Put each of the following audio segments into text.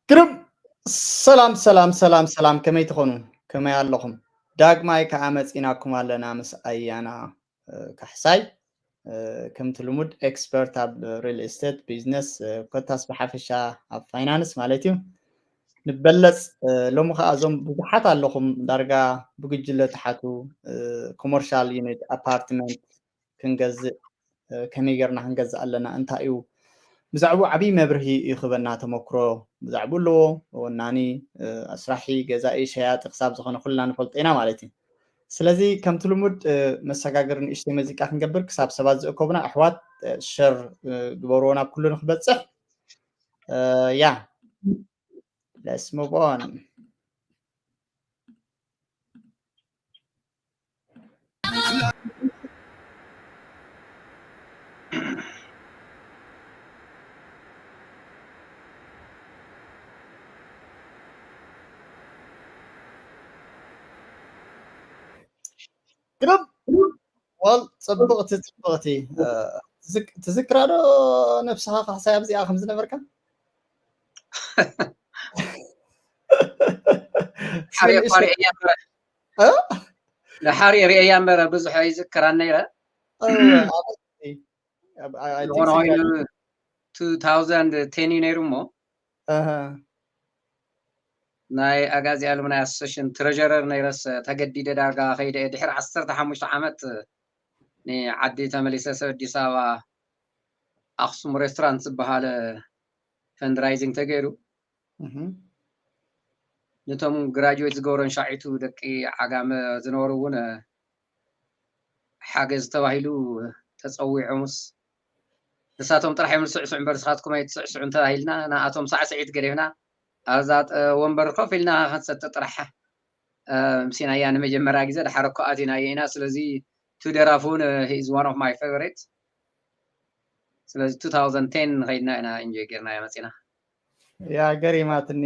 ግርም። ሰላም ሰላም ሰላም ሰላም፣ ከመይ ትኾኑ? ከመይ ኣለኹም? ዳግማይ ከኣ መጺናኩም ኣለና ምስ ኣያና ካሕሳይ። ከምቲ ልሙድ ኤክስፐርት ኣብ ሪል ስቴት ቢዝነስ፣ ኮታስ ብሓፈሻ ኣብ ፋይናንስ ማለት እዩ። ንበለጽ። ሎሚ ከኣ እዞም ብዙሓት ኣለኹም፣ ዳርጋ ብጉጅለ ተሓቱ። ኮመርሻል ዩኒት፣ ኣፓርትመንት ክንገዝእ፣ ከመይ ጌርና ክንገዝእ ኣለና፣ እንታይ እዩ ብዛዕባኡ ዓብዪ መብርሂ እዩ ክበና፣ ተመክሮ ብዛዕባኡ ኣለዎ። ወናኒ፣ ኣስራሒ፣ ገዛኢ፣ ሸያጢ ክሳብ ዝኾነ ኩልና ንፈልጦ ኢና ማለት እዩ። ስለዚ ከምቲ ልሙድ መሰጋገሪ ንእሽተይ መዚቃ ክንገብር፣ ክሳብ ሰባት ዝእከቡና፣ ኣሕዋት ሸር ግበርዎ ናብ ኩሉ ንክበፅሕ። ያ፣ let's move on። ግርም። ወል፣ ጽብቕቲ፣ ጽብቕቲ። ትዝክራ ዶ ነብስኻ ካሕሳይ ኣብዚኣ ከም ዝነበርካ? ድሓር እየ እኮ ርእየያ እምበር። እ? ድሓር እየ ርእየያ እምበር ብዙሕ ኣይዝክራን ነይረ። ዝኾነ ኮይኑ two thousand ten እዩ ነይሩ እሞ፣ ናይ ኣጋዚ ኣሉምናይ ኣሶሴሽን ትረጀረር ነይረስ ተገዲደ ዳርጋ ከይደ እየ። ድሕሪ ዓሰርተ ሓሙሽተ ዓመት ንዓዲ ተመሊሰ፣ ሰብ ኣዲስ ኣበባ ኣኽሱም ሬስቶራንት ዝበሃለ ፈንድራይዚንግ ተገይሩ። ነቶም ግራጁዌት ዝገብሮን ሻዒቱ ደቂ ዓጋመ ዝነበሩ እውን ሓገዝ ተባሂሉ ተጸዊዖምስ፣ ንሳቶም ጥራሕ እዮም ዝስዕስዑ እምበር ንስኻትኩም ኣይትስዕስዑን ተባሂልና፣ ንኣቶም ሳዕስዒት ገዲፍና ኣብዛ ወንበር ኮፍ ኢልና ክንሰቲ ጥራሕ። ምስናያ ንመጀመርያ ግዜ፣ ድሓር እኮ ኣቲናዮ ኢና። ስለዚ እቲ ደራፊ እውን he is one of my favorite። ስለዚ two thousand ten ከይድና ኢና ኢንጆይ ጌርናዮ መጺና። ያ፣ ገሪማትኒ።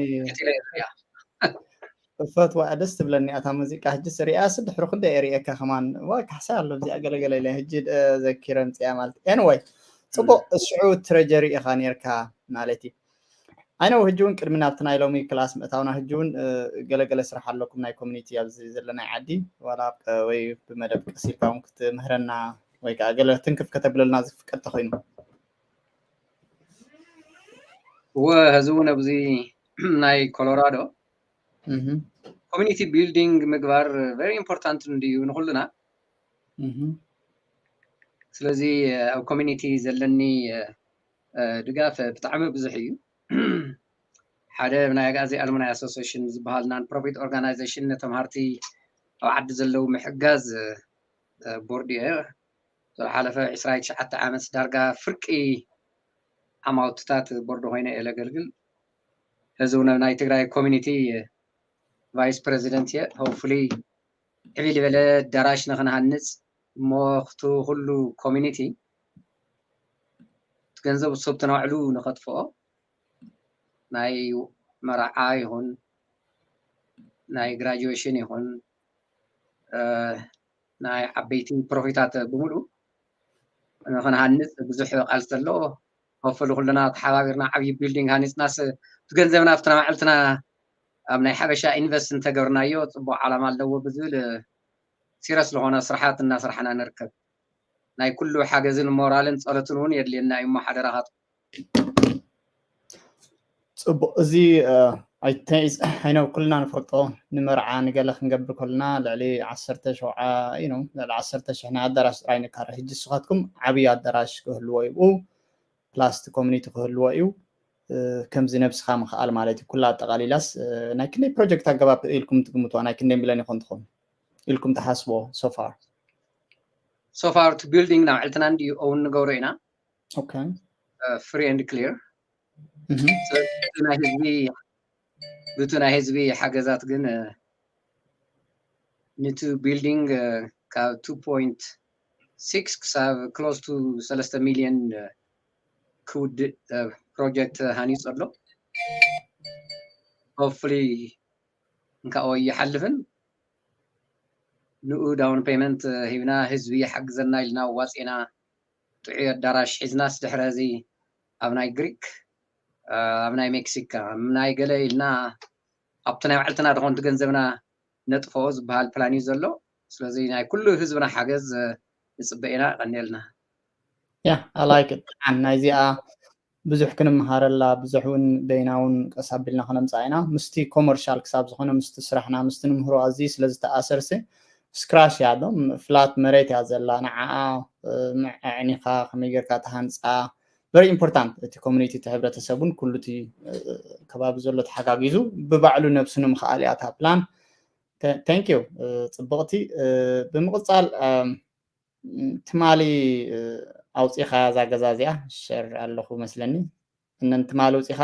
እፈትዋ፣ ደስ ትብለኒ ኣታ ሙዚቃ። ሕጂ ስሪያ ስ ድሕሪ ክንደይ እየ ርእየካ ከማን። ዋ፣ ካሕሳይ ኣሎ እዚኣ ገለገለ ኢለ ሕጂ ዘኪረ ምጽያ ማለት። ኤንወይ፣ ጽቡቕ። ሽዑ ትረጀሪ ኢኻ ኔርካ ማለት እዩ። ኣይ ነው። ሕጂ እውን ቅድሚ ናብቲ ናይ ሎሚ ክላስ ምእታውና፣ ሕጂ እውን ገለገለ ስራሕ ኣለኩም ናይ ኮሚኒቲ ኣብዚ ዘለናይ ዓዲ፣ ዋላ ወይ ብመደብ ቀስ ኢልካ እውን ክትምህረና ወይ ከዓ ገለ ትንክፍ ከተብለልና ዝፍቀድ ተኮይኑ። እወ፣ ሕዚ እውን ኣብዚ ናይ ኮሎራዶ ኮሚኒቲ ቢልዲንግ ምግባር ቨሪ ኢምፖርታንት እንድዩ ንኩሉና። ስለዚ ኣብ ኮሚኒቲ ዘለኒ ድጋፍ ብጣዕሚ ብዙሕ እዩ። ሓደ ናይ ኣጋዚ ኣሉምናይ ኣሶሲሽን ዝበሃል ናን ፕሮፊት ኦርጋናይዜሽን ንተምሃርቲ ኣብ ዓዲ ዘለዉ ምሕጋዝ ቦርድ እየ። ዝሓለፈ ዕስራን ትሽዓተን ዓመት ዳርጋ ፍርቂ ዓማውትታት ቦርድ ኮይነ እየ ለገልግል። ሕዚ እውን ናይ ትግራይ ኮሚኒቲ ቫይስ ፕሬዚደንት እየ። ሆፕፉሊ ዕብይ ዝበለ ኣዳራሽ ንክንሃንፅ እሞ ክቱ ኩሉ ኮሚኒቲ ገንዘብ ሰብ ተናውዕሉ ንኸጥፍኦ ናይ መርዓ ይኹን ናይ ግራጁዌሽን ይኹን ናይ ዓበይቲ ፕሮፊታት ብምሉ ንክንሃንፅ ብዙሕ ቃልሲ ኣሎ። ሆፕፉሊ ኩልና ተሓባቢርና ዓብዪ ቢልዲንግ ሃኒፅናስ እቲ ገንዘብና ኣብቲ ናማዕልትና ኣብ ናይ ሓበሻ ኢንቨስት እንተገብርናዮ ፅቡቅ ዓላማ ኣለዎ ብዝብል ሲረስ ዝኾነ ስራሓት እናስራሕና ንርከብ። ናይ ኩሉ ሓገዝን ሞራልን ጸሎትን እውን የድልየና እዩ እሞ ሓደራኻትኩም። ጽቡቅ። እዚ ኣይነው ኩልና ንፈልጦ፣ ንመርዓ ንገለ ክንገብር ከለና ልዕሊ ዓሰርተ ሸውዓ ልዕሊ ዓሰርተ ሽሕ ናይ ኣዳራሽ ጥራይ ንካረ። ሕጂ ንስኻትኩም ዓብዪ ኣዳራሽ ክህልዎ እዩ፣ ፕላስ እቲ ኮሚኒቲ ክህልዎ እዩ። ከምዚ ነብስኻ ምኽኣል ማለት እዩ። ኩላ ኣጠቓሊላስ ናይ ክንደይ ፕሮጀክት ኣገባብ ኢልኩም ትግምትዋ? ናይ ክንደይ ሚልዮን ይኾን ትኾን ኢልኩም ትሓስቦ? So far so far እቲ ቢልዲንግ ናብዕልትና እንድዩ ኦውን ንገብሮ ኢና። Okay. Free and clear። ስለዚ ናይ ህዝቢ ብቲ ናይ ህዝቢ ሓገዛት ግን ንቲ ቢልዲንግ ካብ two point six ክሳብ close to ሰለስተ ሚልዮን ክውድእ ፕሮጀክት ሃኒፁ ኣሎ። Hopefully እንካኦ ይሓልፍን ንኡ ዳውን ፔመንት ሂብና ህዝቢ ይሓግዘና ኢልና ዋፂና ጥዑይ ኣዳራሽ ሒዝናስ ድሕሪ እዚ ኣብ ናይ ግሪክ ኣብ ናይ ሜክሲካ፣ ኣብ ናይ ገለ ኢልና ኣብቲ ናይ ባዕልትና ድኾንቲ ገንዘብና ነጥፍኦ ዝበሃል ፕላን እዩ ዘሎ። ስለዚ ናይ ኩሉ ህዝብና ሓገዝ ንጽበ ኢና። ቀኒልና። ያ ኣላይክ ናይዚኣ ብዙሕ ክንምሃረላ፣ ብዙሕ እውን በይና እውን ቀስ ኣቢልና ክነምፃ ኢና። ምስቲ ኮመርሻል ክሳብ ዝኾነ ምስቲ ስራሕና ምስቲ ንምህሮ ኣዝዩ ስለ ዝተኣሰርሲ ስክራሽ እያ ኣሎ። ፍላት መሬት እያ ዘላ። ንዓኣ ኣዕኒኻ ከመይ ጌርካ ተሃንፃ very important። እቲ ኮሚኒቲ እቲ ሕብረተሰቡን ኩሉ እቲ ከባቢ ዘሎ ተሓጋጊዙ ብባዕሉ ነብሱ ንምኽኣል እያ እታ ፕላን። Thank you። ፅብቕቲ። ብምቕፃል ትማሊ ኣውፂኻ እዛ ገዛ እዚኣ ሸር ኣለኹ መስለኒ። እነን ትማሊ ውፂኻ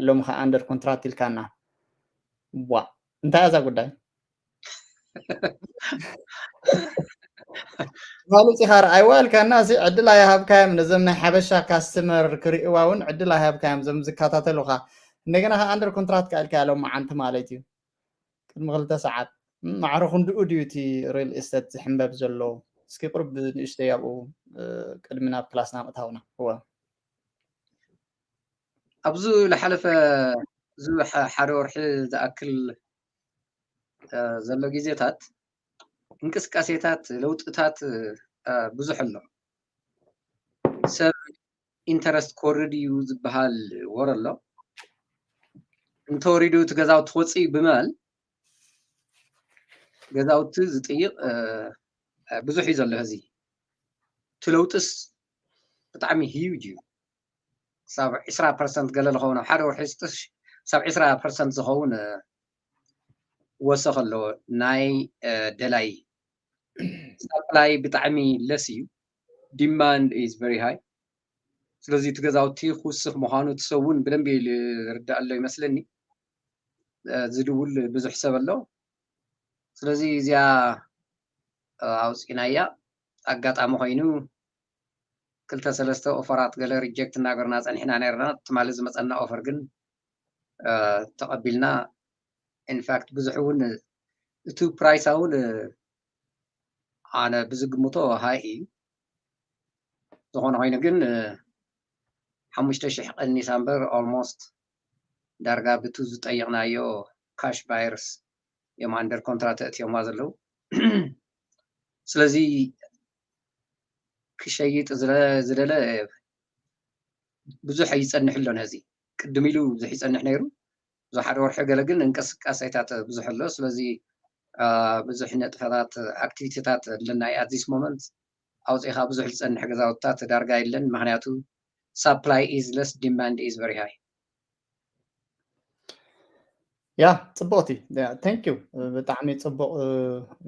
ሎሚ ከዓ under contract ኢልካና። ዋ እንታይ እያ እዛ ጉዳይ? ትማሊ ውፂኻ ረኣይዋ ኢልካና። እዚ ዕድል ኣይሃብካዮም ነዞም ናይ ሓበሻ ካስተመር ክርእይዋ እውን ዕድል ኣይሃብካዮም እዞም ዝከታተሉኻ። እንደገና ከዓ under contract ከዓ ኢልካ ሎም መዓንቲ ማለት እዩ። ቅድሚ ክልተ ሰዓት ማዕረ ክንድኡ ድዩ እቲ ሪል ኤስቴት ዝሕንበብ ዘሎ? እስኪ ቁርብ ንእሽተይ ኣብኡ ቅድሚ ናብ ክላስና ምእታውና። እወ ኣብዚ ዝሓለፈ እዚ ሓደ ወርሒ ዝኣክል ዘሎ ግዜታት እንቅስቃሴታት ለውጥታት ብዙሕ ኣሎ። ሰብ ኢንተረስት ክወርድ እዩ ዝበሃል ወረ ኣሎ። እንተወሪዱ እቲ ገዛውቲ ክወፅእ እዩ ብምባል ገዛውቲ ዝጥይቕ ብዙሕ እዩ ዘሎ። እዚ እቲ ለውጥስ ብጣዕሚ ሂዩጅ እዩ። ክሳብ ዕስራ ፐርሰንት ገለ ዝኸውን ኣብ ሓደ ወርሒ ክሳብ ዕስራ ፐርሰንት ዝኸውን ወሰኽ ኣለዎ። ናይ ደላይ ሳፕላይ ብጣዕሚ ለስ እዩ። Demand is very high። ስለዚ እቲ ገዛውቲ ክውስኽ ምዃኑ እቲ ሰብ እውን ብደንቢ ዝርዳእ ኣሎ ይመስለኒ። ዝድውል ብዙሕ ሰብ ኣሎ። ስለዚ እዚኣ ኣውፂናያ ኣጋጣሚ ኮይኑ ክልተ ሰለስተ ኦፈራት ገለ ሪጀክት እናገርና ፀኒሕና ነርና። ትማሊ ዝመፀና ኦፈር ግን ተቐቢልና። ኢንፋክት ብዙሕ እውን እቲ ፕራይሳ እውን ኣነ ብዝግምቶ ሃይ እዩ። ዝኾነ ኮይኑ ግን ሓሙሽተ ሽሕ ቀኒሳ እምበር ኦልሞስት ዳርጋ ብቱ ዝጠየቕናዮ ካሽ ባየርስ እዮም ኣንደር ኮንትራት ኣእትዮማ ዘለዉ። ስለዚ ክሸይጥ ዝደለ ብዙሕ ኣይፀንሕ ኣሎ ነዚ ቅድም ኢሉ ብዙሕ ይፀንሕ ነይሩ። እዚ ሓደ ወርሒ ገለ ግን እንቅስቃሴታት ብዙሕ ኣሎ። ስለዚ ብዙሕ ነጥፈታት ኣክቲቪቲታት ኣለና። ኣት ዚስ ሞመንት ኣውፂኻ ብዙሕ ዝፀንሕ ገዛውትታት ዳርጋ የለን። ምክንያቱ ሳፕላይ ኢዝ ለስ ዲማንድ ኢዝ ቨሪ ሃይ። ያ ፅቡቕቲ። Thank you። ብጣዕሚ ፅቡቕ።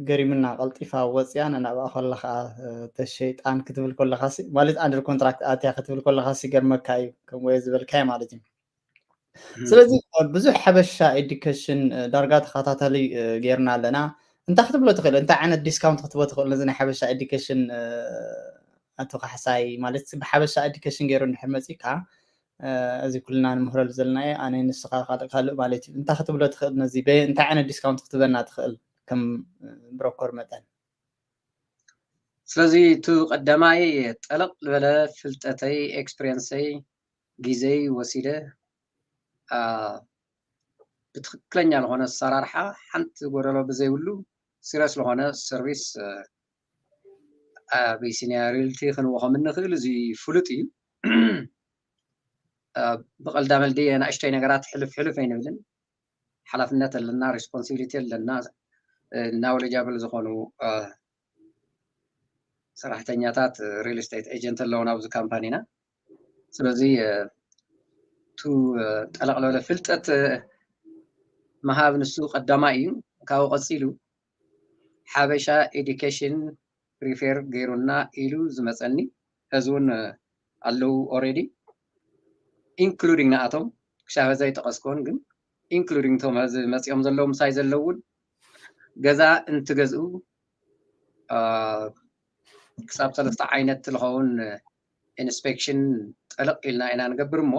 ገሪምና ቀልጢፋ ወፅያ ነናብኣ ከላ ከዓ ተሸይጣን ክትብል ከለካ ማለት ኣንደር ኮንትራክት ኣትያ ክትብል ከለካ ሲገርመካ እዩ ከምኡ ዝበልካዮ ማለት እዩ። ስለዚ ብዙሕ ሓበሻ ኤዱኬሽን ዳርጋ ተኸታተሊ ጌርና ኣለና። እንታይ ክትብሎ ትኽእል? እንታይ ዓይነት ዲስካውንት ክትቦ ትኽእል ነዚ ናይ ሓበሻ ኤዱኬሽን? ኣቶ ካሕሳይ ማለት ብሓበሻ ኤዱኬሽን ገይሩ እንድሕር መፂካ እዚ ኩልና ንምህረሉ ዘለናዮ ኣነ ንስኻ ካልእ ካልእ ማለት እዩ። እንታይ ክትብሎ ትኽእል ነዚ እንታይ ዓይነት ዲስካውንት ክትበና ትኽእል ከም ብሮኮር መጠን? ስለዚ እቲ ቀዳማይ ጠለቕ ዝበለ ፍልጠተይ ኤክስፒሪየንሰይ ግዜይ ወሲደ ብትክክለኛ ዝኾነ ኣሰራርሓ ሓንቲ ጎደሎ ብዘይብሉ ሲሪየስ ዝኾነ ሰርቪስ ኣቢሲኒያ ሪልቲ ክንወኸም እንኽእል እዚ ፍሉጥ እዩ። ብቐልዳ መልዲ ኣናእሽተይ ነገራት ሕልፍ ሕልፍ ኣይንብልን። ሓላፍነት ኣለና፣ ሪስፖንሲቢሊቲ ኣለና። ናውሌጃብል ዝኾኑ ሰራሕተኛታት ሪል ስቴት ኤጀንት ኣለውና ኣብዚ ካምፓኒና። ስለዚ ቱ ጠለቕ ለበለ ፍልጠት ምሃብ ንሱ ቀዳማይ እዩ። ካብኡ ቀፂሉ ሓበሻ ኤዱኬሽን ሪፌር ገይሩና ኢሉ ዝመፀኒ ሕዚ እውን ኣለዉ ኦሬዲ ኢንክሉዲንግ ንኣቶም ክሻበ ዘይጠቐስክዎን ግን ኢንክሉዲንግ ቶም ሕዚ መፂኦም ዘለዉ ምሳይ ዘለውን ገዛ እንትገዝኡ ክሳብ ሰለስተ ዓይነት ዝኸውን ኢንስፔክሽን ጠለቕ ኢልና ኢና ንገብር እሞ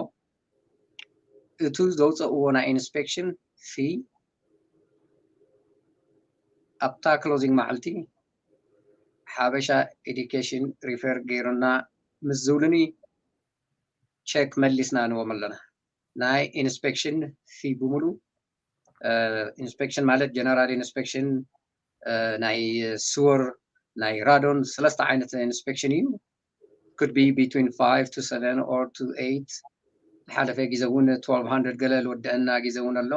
እቱ ዘውፀእዎ ናይ ኢንስፔክሽን ፊ ኣብታ ክሎዚንግ መዓልቲ ሓበሻ ኤዱኬሽን ሪፈር ገይሩና ምስ ዝብሉኒ ቸክ መሊስና ንዎም ኣለና። ናይ inspection fee ብምሉእ inspection ማለት general inspection ናይ sewer ናይ radon ሰለስተ ዓይነት inspection እዩ። Could be between five to seven or to eight። ዝሓለፈ ግዜ እውን twelve hundred ገለ ዝወደአና ግዜ እውን ኣሎ።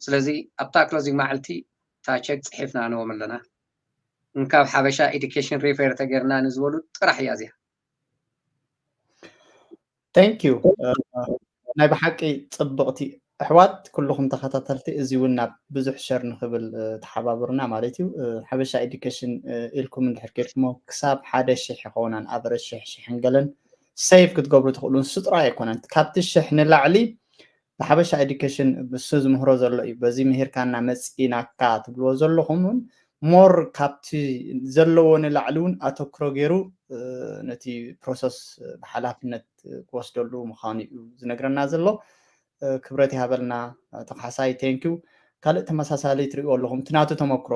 ስለዚ ኣብታ closing መዓልቲ እታ check ፅሒፍና ንዎም ኣለና። እንካብ ሓበሻ education refer ተገይርና ንዝበሉ ጥራሕ እያ እዚኣ። Thank you። ናይ ብሓቂ ፅብቕቲ ኣሕዋት፣ ኩልኹም ተኸታተልቲ፣ እዚ እውን ናብ ብዙሕ share ንኽብል ተሓባብሩና ማለት እዩ። ሓበሻ education ኢልኩም እንድሕር ከድኩሞ ክሳብ ሓደ ሽሕ ይኸውን፣ ኣበረ ሽሕ ሽሕን ገለን save ክትገብሩ ትኽእሉ። ንሱ ጥራይ ኣይኮነን፣ ካብቲ ሽሕ ንላዕሊ ብሓበሻ education ብሱ ዝምህሮ ዘሎ እዩ፣ በዚ ምሂርካና መፂናካ ትብልዎ ዘለኹም እውን more ካብቲ ዘለዎ ንላዕሊ እውን ኣተክሮ ገይሩ ነቲ process ብሓላፍነት ክወስደሉ ምዃኑ እዩ ዝነግረና ዘሎ። ክብረት ይሃበልና ተኻሓሳይ፣ thank you። ካልእ ተመሳሳሊ ትሪእዎ ኣለኹም፣ እቲ ናቱ ተመክሮ፣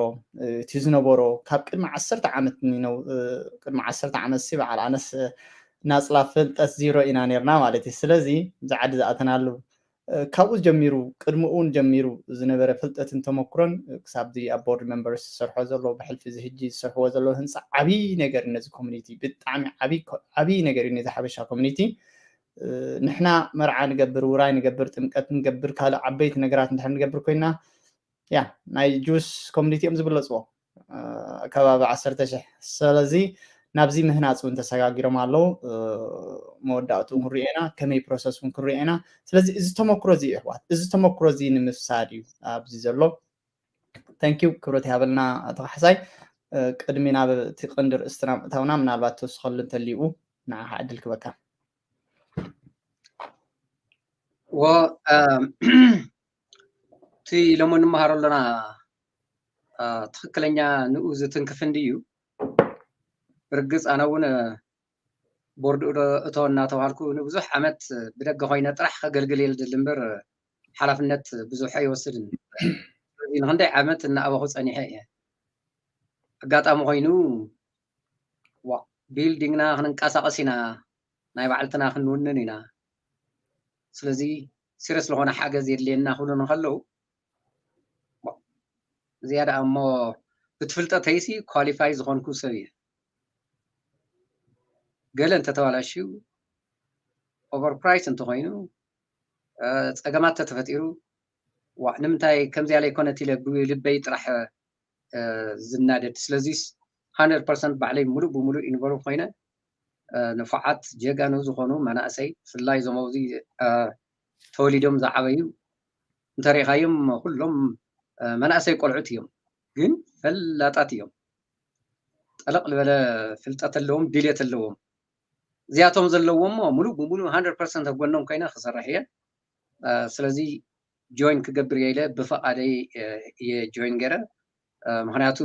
እቲ ዝነበሮ ካብ ቅድሚ ዓሰርተ ዓመት ነው፣ ቅድሚ ዓሰርተ ዓመት ሲ በዓል ኣነስ ናፅላ ፍልጠት ዚሮ ኢና ነርና ማለት እዩ። ስለዚ እዚ ዓዲ ዝኣተናሉ ካብኡ ጀሚሩ፣ ቅድሚ እውን ጀሚሩ ዝነበረ ፍልጠትን ተመክሮን ክሳብ እዚ ኣብ board members ዝሰርሖ ዘሎ፣ ብሕልፊ እዚ ሕጂ ዝሰርሕዎ ዘሎ ህንፃ ዓብዪ ነገር ነዚ community፣ ብጣዕሚ ዓብዪ ነገር እዩ ነዚ ሓበሻ community። ንሕና መርዓ ንገብር፣ ውራይ ንገብር፣ ጥምቀት ንገብር፣ ካልእ ዓበይቲ ነገራት እንድሕር ንገብር ኮይና፣ ያ ናይ ጁስ community እዮም ዝብለፅዎ፣ ከባቢ ዓሰርተ ሽሕ። ስለዚ ናብዚ ምህናፅ እውን ተሰጋጊሮም ኣለዉ። መወዳእቱ እውን ክንሪኦ ኢና፣ ከመይ process እውን ክንሪኦ ኢና። ስለዚ እዚ ተመክሮ እዚ እዩ ኣሕዋት፣ እዚ ተመክሮ እዚ ንምፍሳድ እዩ ኣብዚ ዘሎ። Thank you፣ ክብረት ይሃበልና ተኻሕሳይ። ቅድሚ ናብ እቲ ቀንዲ ርእስትና ምእታውና ምናልባት ተወስኸሉ እንተልዩ ንዓኻ ዕድል ክበካ። እቲ ሎሚ እንመሃሮ ኣለና ትኽክለኛ ንኡ ዝትንክፍ እንድዩ። ብርግፅ ኣነ እውን board ዶ እቶ እናተባሃልኩ ንብዙሕ ዓመት ብደገ ኮይነ ጥራሕ ከገልግል እየ ዝደሊ እምበር ሓላፍነት ብዙሕ ኣይወስድን። ስለዚ ንክንደይ ዓመት እናኣበኹ ፀኒሐ እየ። ኣጋጣሚ ኮይኑ building ና ክንንቀሳቐስ ኢና፣ ናይ ባዕልትና ክንውንን ኢና። ስለዚ serious ዝኾነ ሓገዝ የድልየና ክብሉ እንከለዉ ዝያዳ እሞ ብትፍልጠተይሲ qualify ዝኾንኩ ሰብ እየ። ገለ እንተተባላሽዩ፣ overprice እንተኾይኑ፣ ፀገማት ተተፈጢሩ፣ ዋ ንምንታይ ከምዚኣ ለይኮነት ኢለ ብልበይ ጥራሕ ዝናደድ። ስለዚስ hundred percent ባዕለይ ሙሉእ ብሙሉእ involve ኮይነ ንፉዓት ጀጋኑ ዝኾኑ መናእሰይ ብፍላይ እዞም ኣብዚ ተወሊዶም ዝዓበዩ እንተሪኢኻዮም ኩሎም መናእሰይ ቆልዑት እዮም፣ ግን ፈላጣት እዮም። ጠለቕ ዝበለ ፍልጠት ኣለዎም፣ ድሌት ኣለዎም። እዚኣቶም ዘለዎም ሙሉእ ብሙሉእ hundred percent ኣብ ጎኖም ኮይነ ክሰርሕ እየ። ስለዚ join ክገብር እየ ኢለ ብፍቓደይ እየ join ገይረ። ምኽንያቱ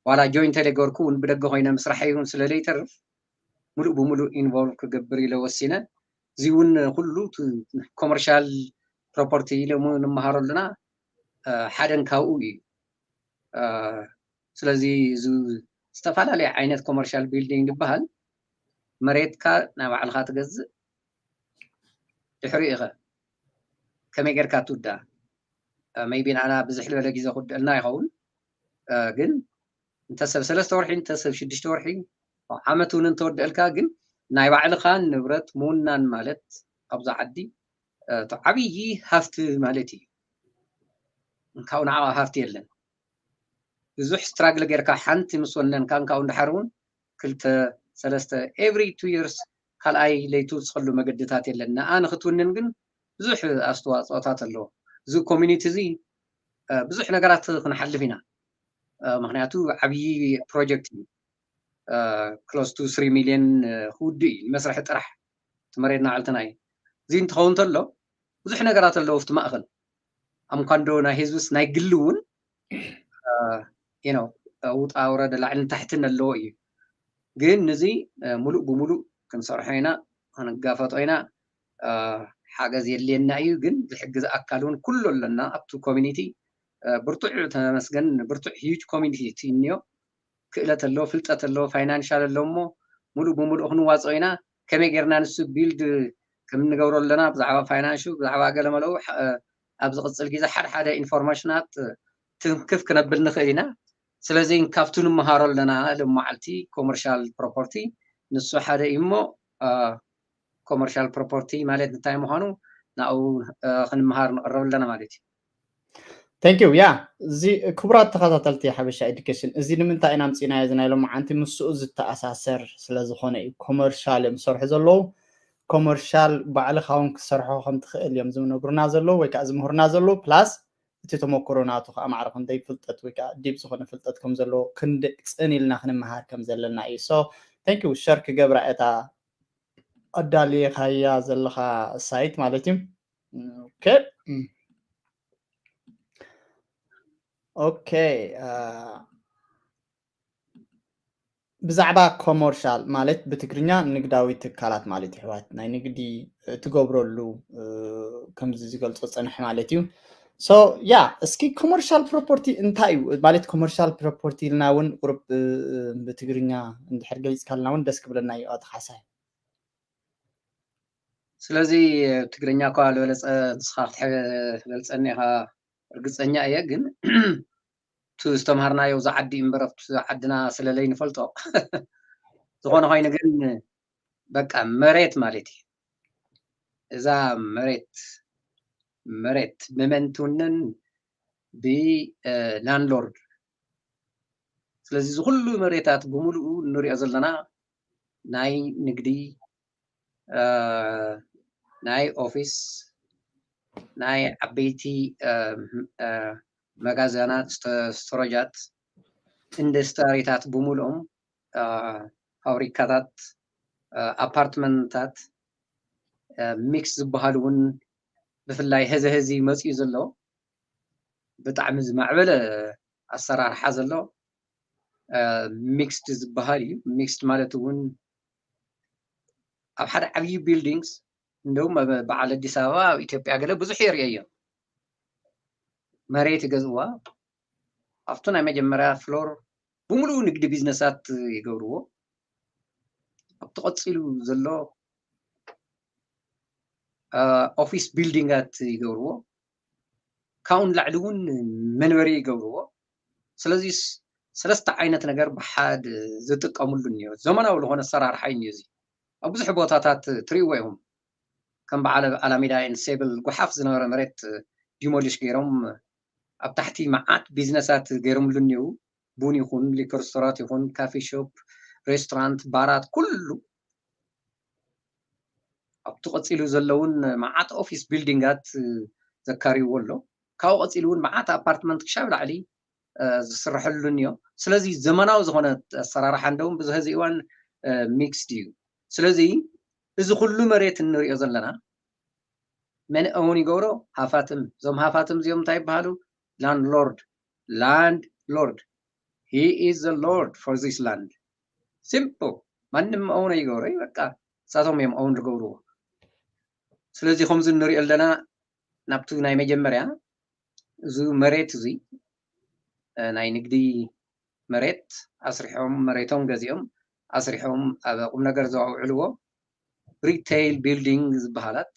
ዋላ join እንተደገርኩ እውን ብደገ ኮይነ ምስራሐይ እውን ስለለይተርፍ ሙሉእ ብሙሉእ involve ክገብር ኢለ ወሲነ። እዚ እውን ኩሉ commercial property ኢለ ንምሃሮ ኣለና ሓደን ካብኡ እዩ። ስለዚ እዚ ዝተፈላለየ ዓይነት commercial building ዝበሃል መሬትካ ናይ ባዕልኻ ትገዝእ፣ ድሕሪኡ ኢኸ ከመይ ጌርካ ትውዳ? maybe ንዓና ብዝሕ ዝበለ ግዜ ክውደልና ይኸውን፣ ግን እንተ ሰብ ሰለስተ ወርሒ እንተ ሰብ ሽዱሽተ ወርሒ ዓመት እውን እንተወደአልካ፣ ግን ናይ ባዕልኻ ንብረት ምውናን ማለት ኣብዚ ዓዲ እቲ ዓብዪ ሃፍቲ ማለት እዩ። እንካው ንዓኻ ሃፍቲ የለን። ብዙሕ struggle ጌርካ ሓንቲ ምስ ወነንካ እንካው እንድሓር እውን ክልተ ሰለስተ every two years ካልኣይ ለይትውስኸሉ መገድታት የለን። ንኣ ንክትውንን ግን ብዙሕ ኣስተዋፅኦታት ኣለዎ። እዚ community እዚ ብዙሕ ነገራት ክንሓልፍ ኢና። ምክንያቱ ዓብዪ project እዩ። Close to three million ክውድእ እዩ ንመስርሒ ጥራሕ እቲ መሬትና ዓልትና እዩ። እዚ እንትኸውን እንተሎ ብዙሕ ነገራት ኣለዎ ኣብቲ ማእኸል። ኣምኳንዶ ናይ ህዝብስ ናይ ግሊ እውን ውጣ ውረድ ላዕልን ታሕትን ኣለዎ እዩ። ግን ንዚ ሙሉእ ብሙሉእ ክንሰርሖ ኢና፣ ክንጋፈጦ ኢና። ሓገዝ የድልየና እዩ፣ ግን ዝሕግዝ ኣካል እውን ኩሉ ኣለና ኣብቲ community። ብርቱዕ ተመስገን፣ ብርቱዕ huge community እዩ እንዮ። ክእለት ኣሎ፣ ፍልጠት ኣሎ፣ financial ኣሎ እሞ ሙሉእ ብሙሉእ ክንዋፅኦ ኢና። ከመይ ጌርና ንሱ build ከም እንገብሮ ኣለና ብዛዕባ ፋይናንሱ ብዛዕባ ገለመለዉ ኣብ ዝቕፅል ግዜ ሓደ ሓደ ኢንፎርሜሽናት ትንክፍ ክነብል ንኽእል ኢና። ስለዚ ካብቱ ንምሃሮ ኣለና ሎም መዓልቲ ኮመርሻል ፕሮፐርቲ ንሱ ሓደ እዩ እሞ ኮመርሻል ፕሮፐርቲ ማለት እንታይ ምዃኑ ናብኡ ክንምሃር ንቕረብ ኣለና ማለት እዩ። Thank you. ያ እዚ ክቡራት ተኸታተልቲ ሓበሻ ኤዱኬሽን እዚ ንምንታይ ኢና ምፅናዮ እዚ ናይ ሎማዓንቲ ምስኡ ዝተኣሳሰር ስለዝኾነ እዩ። ኮመርሻል እዮም ዝሰርሑ ዘለዉ። ኮመርሻል ባዕልኻ እውን ክትሰርሖ ከም ትኽእል እዮም ዝነግሩና ዘለዉ ወይ ከዓ ዝምህሩና ዘለዉ ፕላስ እቲ ተመክሮ ናቱ ከዓ ማዕረ ክንደይ ፍልጠት ወይ ከዓ ዲብ ዝኾነ ፍልጠት ከም ዘለዎ ክንደይ ፅን ኢልና ክንመሃር ከም ዘለና እዩ። So thank you። ሸር ክገብራ እታ ኣዳሊኻያ ዘለኻ ሳይት ማለት እዩ። Okay. Okay. ብዛዕባ ኮመርሻል ማለት ብትግርኛ ንግዳዊ ትካላት ማለት ይሕዋት ናይ ንግዲ ትገብረሉ ከምዚ ዝገልፆ ፀንሐ ማለት እዩ። So ያ እስኪ ኮመርሻል ፕሮፐርቲ እንታይ እዩ ማለት ኮመርሻል ፕሮፐርቲ ኢልና እውን ቁርብ ብትግርኛ እንድሕር ገሊፅካልና እውን ደስ ክብለና እዩ። ኣቶ ካሕሳይ ስለዚ ትግርኛ እኳ ዝበለፀ ንስኻ ክትገልፀኒ ኢኻ ርግፀኛ እየ ግን እቲ ዝተምሃርናዮ እዚ ዓዲ እምበር ኣብቲ ዓድና ስለለይ ንፈልጦ ዝኾነ ኮይኑ ግን በቃ መሬት ማለት እዩ። እዛ መሬት መሬት ብመን ትውነን? ብላንድሎርድ። ስለዚ እዚ ኩሉ መሬታት ብምሉኡ እንሪኦ ዘለና ናይ ንግዲ ናይ ኦፊስ ናይ ዓበይቲ መጋዘናት ስቶረጃት ኢንዱስትሪታት ብምሉኦም ፋብሪካታት ኣፓርትመንታት ሚክስ ዝበሃሉ እውን ብፍላይ ሀዚ ሀዚ መፅኡ ዘሎ ብጣዕሚ ዝማዕበለ ኣሰራርሓ ዘሎ ሚክስድ ዝበሃል እዩ። ሚክስድ ማለት እውን ኣብ ሓደ ዓብዪ ቢልዲንግስ እንደውም በዓል ኣዲስ ኣበባ ኣብ ኢትዮጵያ ገለ ብዙሕ የርእየዮ መሬት ይገዝእዋ ኣብቲ ናይ መጀመርያ ፍሎር ብምሉኡ ንግዲ ቢዝነሳት ይገብርዎ ኣብቲ ቀፂሉ ዘሎ ኦፊስ ቢልዲንጋት ይገብርዎ ካብኡ ንላዕሊ እውን መንበሪ ይገብርዎ ስለዚ ሰለስተ ዓይነት ነገር ብሓድ ዝጥቀምሉ እኒኦ ዘመናዊ ዝኾነ ኣሰራርሓ እዩ እዚ ኣብ ብዙሕ ቦታታት ትሪእዎ ኢኹም ከም በዓል ኣላሚዳ ን ሴብል ጓሓፍ ዝነበረ መሬት ዲሞሊሽ ገይሮም ኣብ ታሕቲ መዓት ቢዝነሳት ገይሮምሉ እኒው ቡን ይኹን ሊኮር ስቶራት ይኹን ካፊ ሾፕ ሬስቶራንት ባራት ኩሉ ኣብቲ ቀፂሉ ዘለውን መዓት ኦፊስ ቢልዲንጋት ዘካርይዎ ኣሎ ካብኡ ቀፂሉ እውን መዓት ኣፓርትመንት ክሻብ ላዕሊ ዝስርሐሉ እኒኦ ስለዚ ዘመናዊ ዝኾነ ኣሰራርሓ እንደውም ብዙ ህዚ እዋን ሚክስድ እዩ ስለዚ እዚ ኩሉ መሬት እንሪኦ ዘለና መን እውን ይገብሮ ሃፋትም እዞም ሃፋትም እዚኦም እንታይ ይበሃሉ ላንድሎርድ ላንድ ሎርድ he is the lord for this land simple ማንም እውን ኣይገብሮ በቃ እሳቶም እዮም እውን ዝገብርዎ ስለዚ ከምዚ እንሪኦ ኣለና ናብቲ ናይ መጀመርያ እዚ መሬት እዚ ናይ ንግዲ መሬት ኣስሪሖም መሬቶም ገዚኦም ኣስሪሖም ኣብ ቁም ነገር ዘውዕልዎ ሪቴይል ቢልዲንግ ዝበሃላት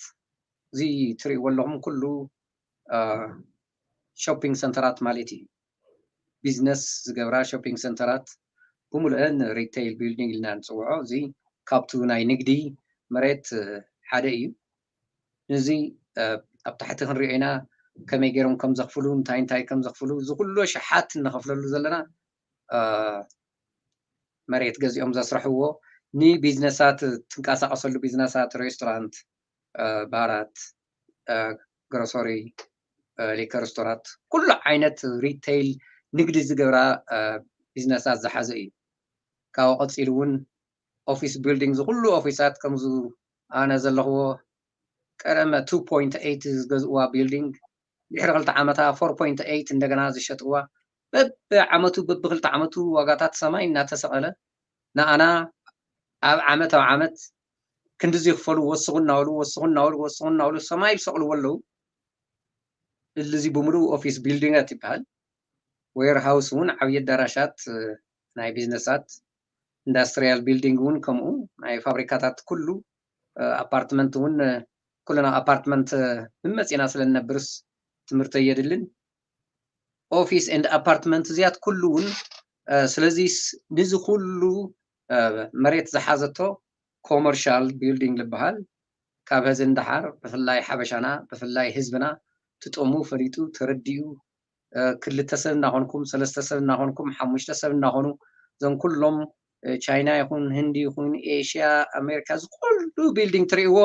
እዚ ትሪእዎ ኣለኹም ኩሉ ሾፒንግ ሰንተራት ማለት እዩ ቢዝነስ ዝገብራ ሾፒንግ ሰንተራት ብምልአን ሪቴይል ቢልዲንግ ኢልና ንፅውዖ እዚ ካብቱ ናይ ንግዲ መሬት ሓደ እዩ እዚ ኣብ ታሕቲ ክንሪኦ ኢና ከመይ ገይሮም ከም ዘኽፍሉ እንታይ እንታይ ከም ዘኽፍሉ እዚ ኩሉ ሸሓት እንኸፍለሉ ዘለና መሬት ገዚኦም ዘስርሕዎ ንቢዝነሳት ትንቀሳቀሰሉ ቢዝነሳት ሬስቶራንት ባራት ግሮሰሪ ሊከር ስቶራት ኩሉ ዓይነት ሪቴይል ንግዲ ዝገብራ ቢዝነሳት ዝሓዘ እዩ ካብኡ ቀፂሉ እውን ኦፊስ ቢልዲንግ ዝኩሉ ኦፊሳት ከምዚ ኣነ ዘለኽዎ ቀደመ two point eight ዝገዝእዋ ቢልዲንግ ድሕሪ ክልተ ዓመታ four point eight እንደገና ዝሸጥዋ በብዓመቱ በብክልተ ዓመቱ ዋጋታት ሰማይ እናተሰቐለ ንኣና ኣብ ዓመት ኣብ ዓመት ክንድዚ ይኽፈሉ ወስኹ እናበሉ ወስኹ እናበሉ ወስኹ እናበሉ ሰማይ ዝሰቕልዎ ኣለዉ እዚ ብምሉእ ኦፊስ ቢልዲንጋት ይበሃል ዌር ሃውስ እውን ዓብዪ ኣዳራሻት ናይ ቢዝነሳት ኢንዳስትሪያል ቢልዲንግ እውን ከምኡ ናይ ፋብሪካታት ኩሉ ኣፓርትመንት እውን ኩልና ኣፓርትመንት ምመፂና ስለ ንነብርስ ትምህርቲ የድልን። ኦፊስ ኤንድ ኣፓርትመንት እዚያት ኩሉ እውን ስለዚ ንዚ ኩሉ መሬት ዝሓዘቶ ኮመርሻል ቢልዲንግ ዝበሃል ካብ ሀዚ ንደሓር ብፍላይ ሓበሻና ብፍላይ ህዝብና ትጠሙ ፈሊጡ ተረዲኡ ክልተ ሰብ እናኾንኩም ሰለስተ ሰብ እናኾንኩም ሓሙሽተ ሰብ እናኾኑ እዞም ኩሎም ቻይና ይኹን ህንዲ ይኹን ኤሽያ ኣሜሪካ ዝኩሉ ቢልዲንግ ትርእይዎ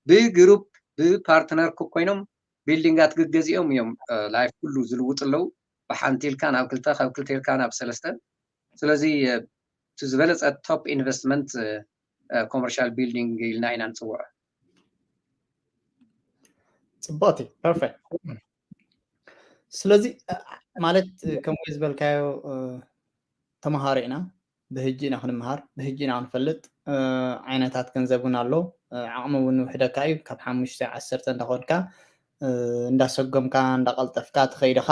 ብግሩፕ ብፓርትነር ኮይኖም ቢልዲንጋት ገገዚኦም እዮም ላይፍ ኩሉ ዝልውጡ ኣለዉ። ብሓንቲ ኢልካ ናብ ክልተ ካብ ክልተ ኢልካ ናብ ሰለስተ። ስለዚ እቲ ዝበለፀ ቶፕ ኢንቨስትመንት ኮመርሻል ቢልዲንግ ኢልና ኢና ንፅውዖ። ፅቡቅቲ ፐርፌክት። ስለዚ ማለት ከምኡ ዝበልካዮ ተምሃሮ ኢና፣ ብህጂ ኢና ክንምሃር፣ ብህጂ ኢና ክንፈልጥ። ዓይነታት ገንዘብ እውን ኣሎ። ዓቕሚ እውን ውሕደካ እዩ። ካብ ሓሙሽተ ዓሰርተ እንዳኾንካ እንዳሰጎምካ እንዳቀልጠፍካ ትኸይድኻ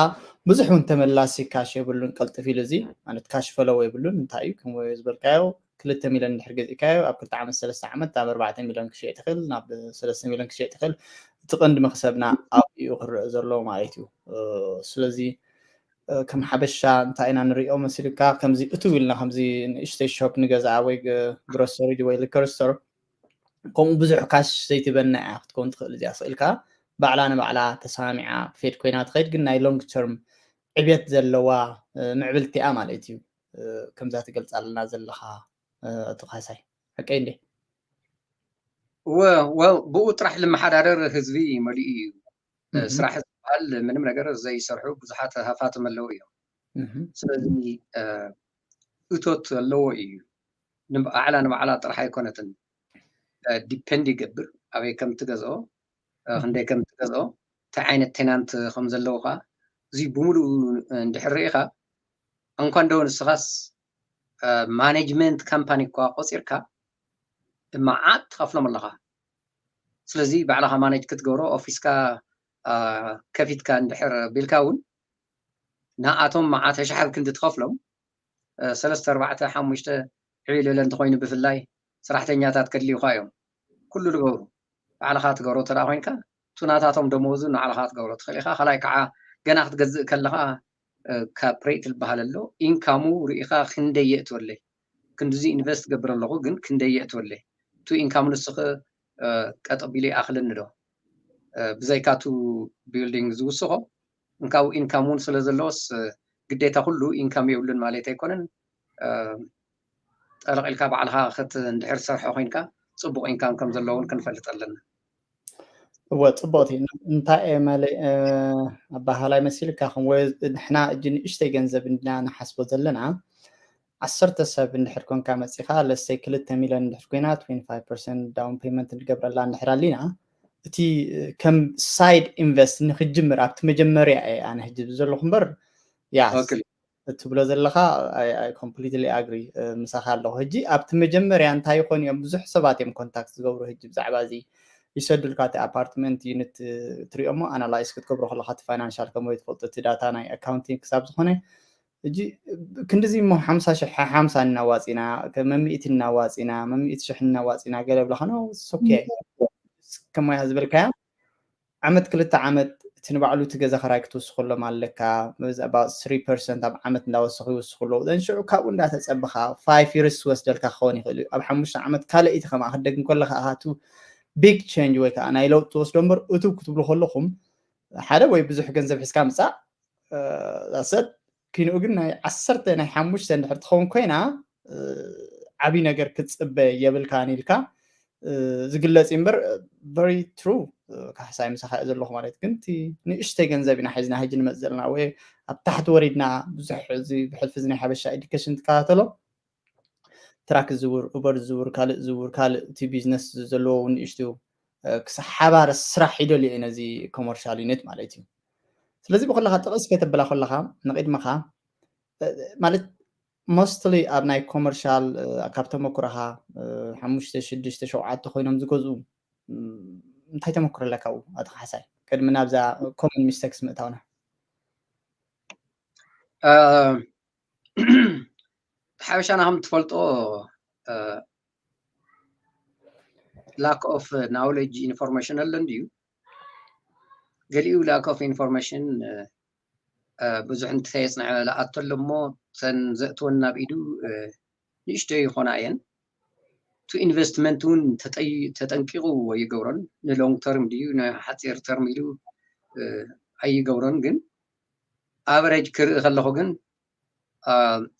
ብዙሕ እውን ተመላሲ ካሽ የብሉን። ቀልጥፍ ኢሉ እዚ ማለት ካሽ ፈለው የብሉን። እንታይ እዩ ከምኡ ዝበልካዮ ክልተ ሚሊዮን እንድሕር ገዚእካዮ ኣብ ክልተ ዓመት ሰለስተ ዓመት ናብ ኣርባዕተ ሚሊዮን ክሸጥ ይኽእል፣ ናብ ሰለስተ ሚሊዮን ክሸጥ ይኽእል። እቲ ቀንዲ መክሰብና ኣብኡ ክረአ ዘሎ ማለት እዩ። ስለዚ ከም ሓበሻ እንታይ ኢና ንሪኦ መሲልካ ከምዚ እትው ኢልና ከምዚ ንእሽተይ ሾፕ ንገዝኣ ወይ ግሮሰሪ ወይ ሊከር ስቶር ከምኡ ብዙሕ ካሽ ዘይትበና እያ ክትከውን ትኽእል እዚኣ ስእልካ ባዕላ ንባዕላ ተሰማሚዓ ፌድ ኮይና ትኸይድ ግን ናይ ሎንግ ተርም ዕብየት ዘለዋ ምዕብልቲ እያ ማለት እዩ። ከምዛ ትገልፃልና ዘለኻ ኣቶ ካሕሳይ ሓቀይ እንዴ? ወል ብኡ ጥራሕ ልመሓዳደር ህዝቢ መሊኡ እዩ። ስራሕ ዝበሃል ምንም ነገር ዘይሰርሑ ብዙሓት ሃፋትም ኣለዉ እዮም። ስለዚ እቶት ኣለዎ እዩ። ንባዕላ ንባዕላ ጥራሕ ኣይኮነትን። ዲፐንድ ይገብር ኣበይ ከም ትገዝኦ፣ ክንደይ ከም ትገዝኦ፣ እንታይ ዓይነት ቴናንት ከም ዘለዉ ከዓ እዚ ብምሉኡ እንድሕር ርኢኻ እንኳን ደው ንስኻስ ማኔጅመንት ካምፓኒ እኳ ቆፂርካ መዓት ትኸፍሎም ኣለኻ። ስለዚ ባዕልኻ ማኔጅ ክትገብሮ ኦፊስካ ከፊትካ እንድሕር ቢልካ እውን ንኣቶም መዓት ኣሽሓት ክንዲ ትኸፍሎም ሰለስተ ኣርባዕተ ሓሙሽተ ዕብይ ልብለ እንተኮይኑ ብፍላይ ሰራሕተኛታት ከድልዩካ እዮም። ኩሉ ዝገብሩ ባዕልኻ ትገብሮ እንተ ኮይንካ እቲ ናታቶም ደመወዙ ንባዕልኻ ትገብሮ ትኽእል ኢኻ። ካልኣይ ከዓ ገና ክትገዝእ ከለኻ ካፕ ሬት ዝበሃል ኣሎ። ኢንካሙ ርኢኻ ክንደይ የእትወለይ ክንድዚ ኢንቨስት ገብር ኣለኹ ግን ክንደይ የእትወለይ እቲ ኢንካሙ ንስኺ ቀጥ ኣቢሉ ይኣኽለኒ ዶ ብዘይካ እቲ ቢልዲንግ ዝውስኾ እንካው ኢንካም እውን ስለ ዘለዎስ ግዴታ ኩሉ ኢንካም የብሉን ማለት ኣይኮነን። ጠለቕ ኢልካ ባዕልኻ ክት እንድሕር ትሰርሖ ኮይንካ ፅቡቕ ኢንካም ከም ዘለውን ክንፈልጥ ኣለና። እወ ፅቡቕቲ እንታይ እየ መለ ኣባሃላይ መሲልካ ከም ወይ ንሕና እጂ ንእሽተይ ገንዘብ እንዲና ንሓስቦ ዘለና ዓሰርተ ሰብ እንድሕር ኮንካ መፂኻ ለሰይ ክልተ ሚሊዮን እንድሕር ኮይና ትዌንቲ ፋይቭ ፐርሰንት ዳውን ፔመንት ንገብረላ እንድሕር ኣሊና እቲ ከም ሳይድ ኢንቨስት ንክጅምር ኣብቲ መጀመርያ እየ ኣነ ህጂ ዘለኹ እምበር ያ ትብሎ ዘለኻ ኮምፕሊትሊ ኣግሪ ምሳኻ ኣለኹ። ህጂ ኣብቲ መጀመርያ እንታይ ይኾን እዮም ብዙሕ ሰባት እዮም ኮንታክት ዝገብሩ ህጂ ብዛዕባ እዚ ይሰዱልካ እቲ ኣፓርትመንት ዩኒት ትሪኦሞ ኣናላይስ ክትገብሮ ከለካ እቲ ፋይናንሻል ከም ወይ ትፈልጡ እቲ ዳታ ናይ ኣካውንቲንግ ክሳብ ዝኾነ እጂ ክንዲዚ እሞ ሓምሳ ሽሕ ሓምሳ እናዋፂና መምኢት እናዋፂና መምኢት ሽሕ እናዋፂና ገለ ብለካ ነው ሶኬ ከማያ ዝበልካያ ዓመት ክልተ ዓመት እቲ ንባዕሉ እቲ ገዛ ክራይ ክትውስኽሎም ኣለካ about three percent ኣብ ዓመት እንዳወሰኹ ይውስኹ ኣለዉ then ሽዑ ካብኡ እንዳተፀበኻ five years ወስደልካ ክኸውን ይኽእል እዩ ኣብ ሓሙሽተ ዓመት ካልእ እቲ ከማኣ ክደግም ከለካ ኣሃቱ big change ወይ ከዓ ናይ ለውጢ ትወስዶ እምበር እቱ ክትብሉ ከለኹም ሓደ ወይ ብዙሕ ገንዘብ ሒዝካ ምፃእ ዛሰት ኪንኡ ግን ናይ ዓሰርተ ናይ ሓሙሽተ እንድሕር ትኸውን ኮይና ዓብይ ነገር ክትፅበ የብልካን ኢልካ ዝግለፅ እዩ እምበር very true ካሕሳይ ምሳኻ እየ ዘለኹ ማለት ግን እቲ ንእሽተይ ገንዘብ ኢና ሒዝና ሕጂ ንመፅ ዘለና ወይ ኣብ ታሕቲ ወሪድና ብዙሕ እዚ ብሕልፊ እዚ ናይ ሓበሻ ኤዱኬሽን ትከታተሎ ትራክ ዝውር ኡበር ዝውር ካልእ ዝውር ካልእ እቲ ቢዝነስ ዘለዎ ንእሽቱ ክሳብ ሓባር ስራሕ ይደልዩ እዩ ነዚ ኮመርሻል ዩኒት ማለት እዩ ስለዚ ብከለካ ጥቕስ ከተብላ ከለካ ንቅድመካ ማለት ሞስትሊ ኣብ ናይ ኮመርሻል ካብ ተመክሮኻ ሓሙሽተ ሽዱሽተ ሸውዓተ ኮይኖም ዝገዝኡ እንታይ ተመክሮ ኣለካ ኣብኡ ኣቶ ካሕሳይ ቅድሚ ናብዛ ኮመን ሚስተክስ ምእታውና ሓበሻና ከም ትፈልጦ lack of knowledge information ኣሎ እንድዩ። ገሊኡ lack of information ብዙሕ እንተየፅንዐ ለኣቶ ኣሎ እሞ፣ ተን ዘእትወን ናብ ኢዱ ንእሽተይ ይኾና እየን። ቱ ኢንቨስትመንት እውን ተጠንቂቑ ኣይገብሮን። ንሎንግ ተርም ድዩ ንሓፂር ተርም ኢሉ ኣይገብሮን። ግን ኣቨሬጅ ክርኢ ከለኹ ግን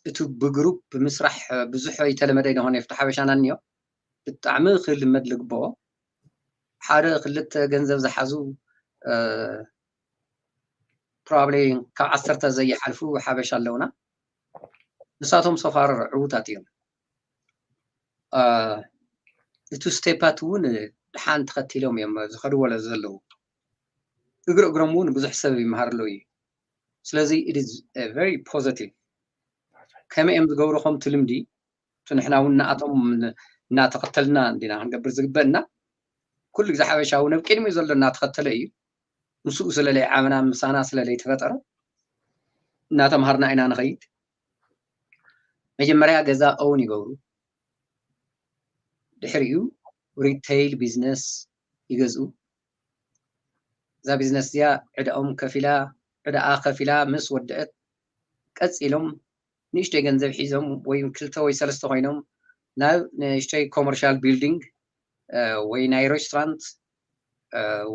እቲ ብግሩፕ ብምስራሕ ብዙሕ ኣይተለመደ ይኾነ ኣብቲ ሓበሻና እኒኦ። ብጣዕሚ ክልመድ ልግብኦ። ሓደ ክልተ ገንዘብ ዝሓዙ ፕሮባብሊ ካብ ዓሰርተ ዘይሓልፉ ሓበሻ ኣለውና። ንሳቶም ሶፋር ዕዉታት እዮም። እቲ ስቴፓት እውን ድሓን ተኸቲሎም እዮም ዝኸድዎ ዘለዉ። እግሪ እግሮም እውን ብዙሕ ሰብ ይመሃር ኣለዉ እዩ። ስለዚ it is very positive። ከመይ እዮም ዝገብሩ ከምቲ ልምዲ እቲ ንሕና እውን ንኣቶም እናተኸተልና እንዲና ክንገብር ዝግበእና። ኩሉ ግዜ ሓበሻ እውን ኣብ ቅድሚኡ ዘሎ እናተኸተለ እዩ። ምስኡ ስለለይ ዓመና ምሳና ስለለይ ተፈጠረ እናተምሃርና ኢና ንኸይድ። መጀመርያ ገዛ ኦውን ይገብሩ። ድሕሪኡ ሪቴይል ቢዝነስ ይገዝኡ። እዛ ቢዝነስ እዚኣ ዕዳኦም ከፊላ ዕዳኣ ከፊላ ምስ ወደአት ቀፂሎም ንእሽተይ ገንዘብ ሒዞም ወይ ክልተ ወይ ሰለስተ ኮይኖም ናብ ንእሽተይ ኮመርሻል ቢልዲንግ ወይ ናይ ሬስቶራንት